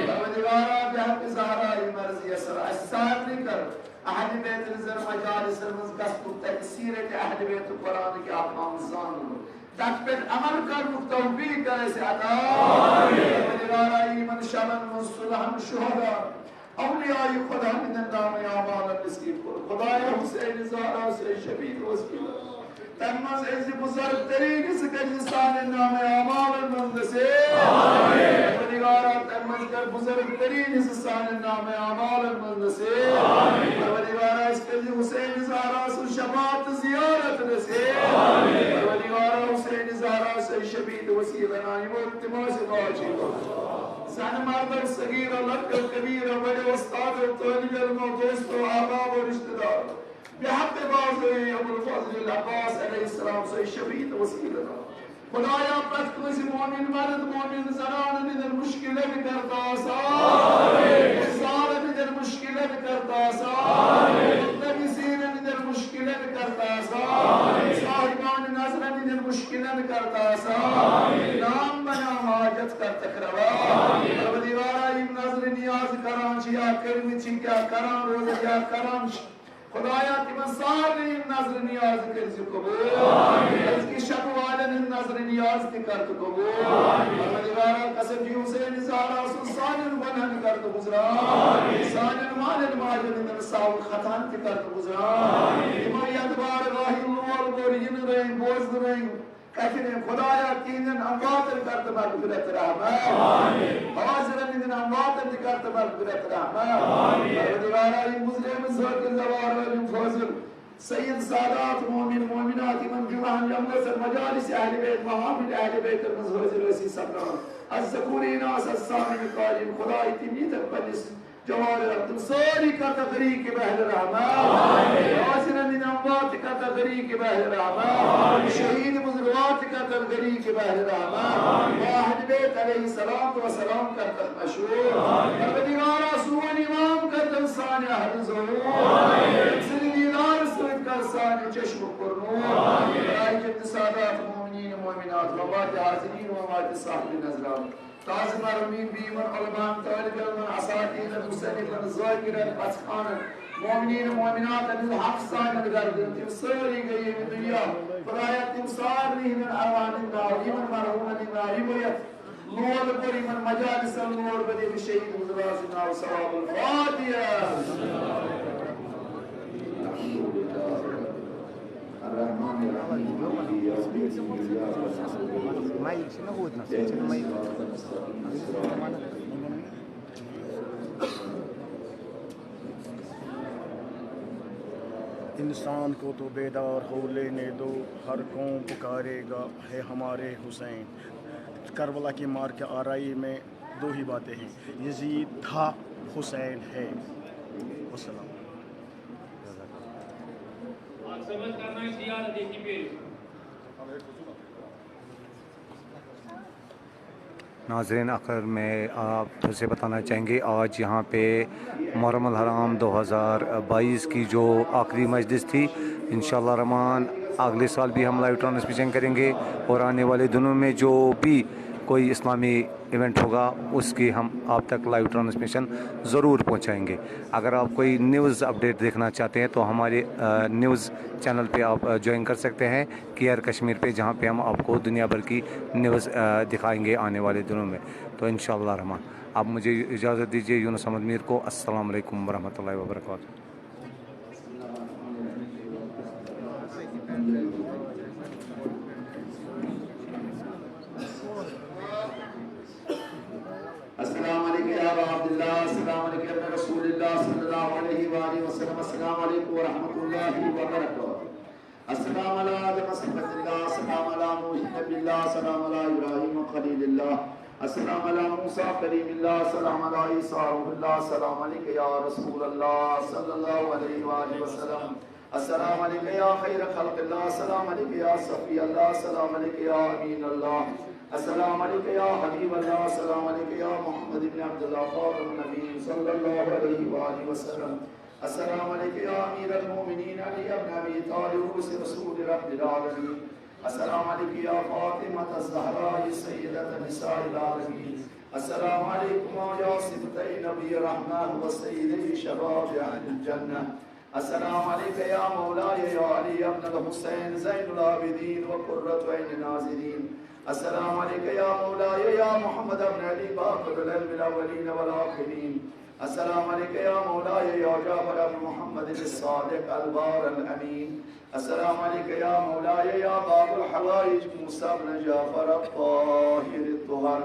پروردگارا، بحق زہرا مرضی اثر سارنی کر اہل بیت نظر مجالس منز گژھنک تتہِ سیرت اہل بیت قرآن کے احکام زانن، تتھ پہ عمل کرنک توفیق کر اسہِ عطا۔ پروردگارا، یمن شبن منز صلحن شہدا اولیاء خدا ہندن نام اعمال نصیب کر۔ خدایا، حسین زہرا سے شفیع وسیلہ تن منز از بزرگ ترین حصہ کر سانن نام اعمال منز نصیب۔ پروردگارا، تن منز کر بزرگ ترین حصہ سانن نام اعمال منز نصیب۔ پروردگارا، اس کر حسین زہرا سن شفاعت زیارت نصیب۔ پروردگارا، حسین زہرا سے شفیع وسیلہ نام التماس دعا چی۔ زن مرد و صغیر و لک و کبیر و بڑے استاد و طالب علم و دوست و احباب و رشتہ دار، بحق باز ابوالفضل العباس علیہ السلام سے شفیع وسیلہ۔ خدایا، پرت کنسی مومن مرد، مومن زنان نظر مشکل کرتا آسان۔ زال نظر مشکل کرتا آسان۔ مبتدی سین نظر مشکل کرتا آسان۔ صاحبان نظر نظر مشکل کرتا آسان۔ نام بنام حاجت کرتا کروا۔ پروردگارا، این نظر نیاز کران چیا کرمی چی کیا کران روز کیا کران۔ خدایا، تمن سارنی نظر نیاز کر زِ قبول۔ ازکی شب والن نظر نیاز تہ کر تہ قبول۔ پروردگارا، قسم جی حسین زہرا سن سانن گنہن کر تہ گزران۔ سانن مالن ماجن ہندن ساو خطان تہ کر تہ گزران۔ تمو یتھ بار راہی لول بور ین رنگ بوزن رنگ۔ کتھن خدایا، تہندن امواتن کر تہ مغفرت رحمت۔ حاضرن ہندن امواتن تہ کر تہ مغفرت رحمت۔ پروردگارا، یم گزریمت ذاکر زوار عالم فاضل سید سادات مومن مومنات، یمن جمعہن جملس مجالس اہل بیت محافل اہل بیت منز حاضر رسی سپدان، از ذکور اناث از سامعین قائلین، خدای تم نیتک پنس جوار رب، تم ساری کر تہ غریق بحر رحمت۔ حاضرن ہندن اموات کر تہ غریق بحر رحمت۔ شہید بزرگوار کر تہ غریق بحر رحمت۔ اہل بیت علیہ الصلوۃ والسلام کر تہ مشہور۔ پروردگارا، سون امام کر تہ سانہ اہل ظہور۔ سنی دیدار سۭتۍ کر سانہ چشم پر نور۔ برای جد سادات مومنین مومنات، وفات حاضرین وفات صاحب نظران، تازہ مرحومین بیمن علماء، طالب علمن، اساتذن، مصنفن، ذاکرن، پژھانن، مومنین مومناتن ہند حق سانن گردن، تم ساری گئی یمہ دنیا۔ خدایا، تم سارنی ہندن ارواحن ناو، یمن مرحومن ہند ناو، یمو یتھ لول کوٚر یِمن مجالسن لول بنیومُت شہیٖد حضرات سٕنٛدِ ناوٕ ثواب الفاتحہ۔ الرحمن الرحیم۔ مایِک چھِنہ ہوٗتنَس، یہِ چھِنہٕ مایِک۔ انسان کو تو بیدار ہو لینے دو، ہر قوم پکارے گا ہے ہمارے حسین۔ کربلا کی مار کے آرائی میں دو ہی باتیں ہیں، یزید تھا، حسین ہے۔ والسلام۔ ناظرین اکرم، میں آپ پھر سے بتانا چاہیں گے، آج یہاں پہ محرم الحرام دو ہزار بائیس کی جو آخری مجلس تھی، انشاءاللہ الرحمن اگلے سال بھی ہم لائیو ٹرانسمیشن کریں گے، اور آنے والے دنوں میں جو بھی کوئی اسلامی ایونٹ ہوگا، اس کی ہم آپ تک لائیو ٹرانسمیشن ضرور پہنچائیں گے۔ اگر آپ کوئی نیوز اپڈیٹ دیکھنا چاہتے ہیں تو ہمارے نیوز چینل پہ آپ جوائن کر سکتے ہیں، کیئر کشمیر پہ، جہاں پہ ہم آپ کو دنیا بھر کی نیوز دکھائیں گے آنے والے دنوں میں۔ تو انشاءاللہ الرحمن، آپ مجھے اجازت دیجیے، یونس احمد میر کو۔ السلام علیکم ورحمۃ اللہ وبرکاتہ۔ السلام علیکم یا ابا عبداللہ، السلام علیکم یا ابن رسول اللہ صلی اللہ علیہ وآلہ وسلم، السلام علیکم ورحمۃ اللہ وبرکاتہ۔ السلام علی آدم صفت اللہ، السلام علی نوح نبی اللہ، السلام علی ابراہیم خلیل اللہ، السلام علی موسیٰ کلیم اللہ، السلام علی عیسیٰ روح اللہ، السلام علیک یا رسول اللہ صلی اللہ علیہ وآلہ وسلم۔ السلام علیک یا خیر خلق اللہ، السلام علیک یا صفی اللہ، السلام علیک یا امین اللہ، السلام علیک یا حبیب اللہ، السلام علیک یا محمد ابن عبداللہ خاتم النبیین صلی اللہ علیہ وآلہ وسلم، السلام علیک یا امیر المؤمنین علی ابن ابی طالب رؤوس رسول رب العالمین، السلام علیک یا فاطمۃ الزہراء سیدۃ نساء العالمین، السلام علیکما یا سبطی نبی الرحمہ و سیدی شباب اہل الجنہ۔ السلام علیک یا مولاي يا علي بن الحسين زين العابدين وقرة عين الناظرين. السلام علیک یا مولاي يا محمد بن علي باقر العلم الأولين والآخرين. السلام علیک یا مولاي يا جعفر بن محمد الصادق البار الأمين. السلام علیک یا مولاي يا باب الحوائج موسى بن جعفر الطاهر الطهر.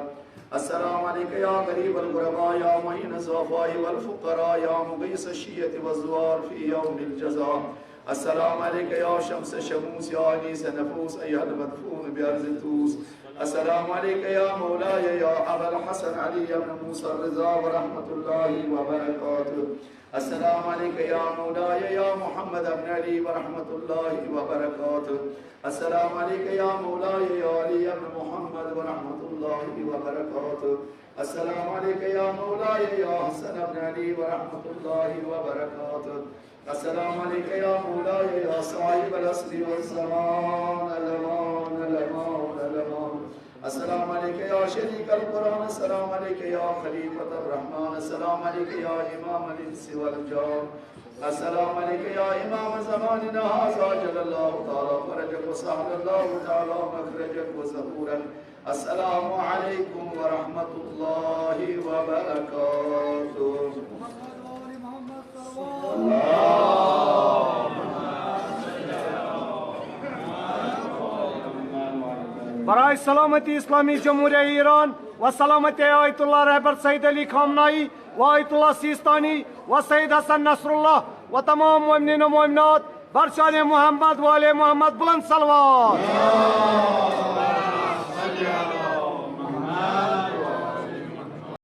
السلام علیک یا غریب الغرباء، یا معین الضعفاء والفقراء، یا مغیث الشیعة والزوار فی یوم الجزا. السلام علیک یا شمس شموس، یا انیس نفوس، ایھا المدفون بارض طوس. السلام علیک یا مولاي يا ابا الحسن علي بن موسى الرضا ورحمة الله وبركاته. السلام علیک یا مولاي يا محمد بن علي ورحمة الله وبركاته. السلام علیک یا مولاي يا علي بن محمد ورحمة الله وبركاته. السلام علیک یا مولاي يا حسن بن علي ورحمة الله وبركاته. السلام علیک یا مولاي يا صاحب العصر والزمان، الأمان، الأمان، الأمان. السلام علیک یا شریک القرآن، السلام علیک یا خلیفة الرحمن، السلام علیک یا امام الانس والجان، السلام علیک یا امام زماننا هذا عجل الله تعالى فرجك وسهل الله تعالى مخرجك وظهورك. السلام علیکم ورحمۃ اللہ وبرکاتہ۔ برائے سلامتی اسلامی جمہوریہ ایران و سلامتی آیت اللہ رہبر سید علی خامنائی و آیت اللہ سیستانی و سید حسن نصر اللہ و تمام مومنین و مومنات، برچان محمد و آل محمد، بلند صلوات۔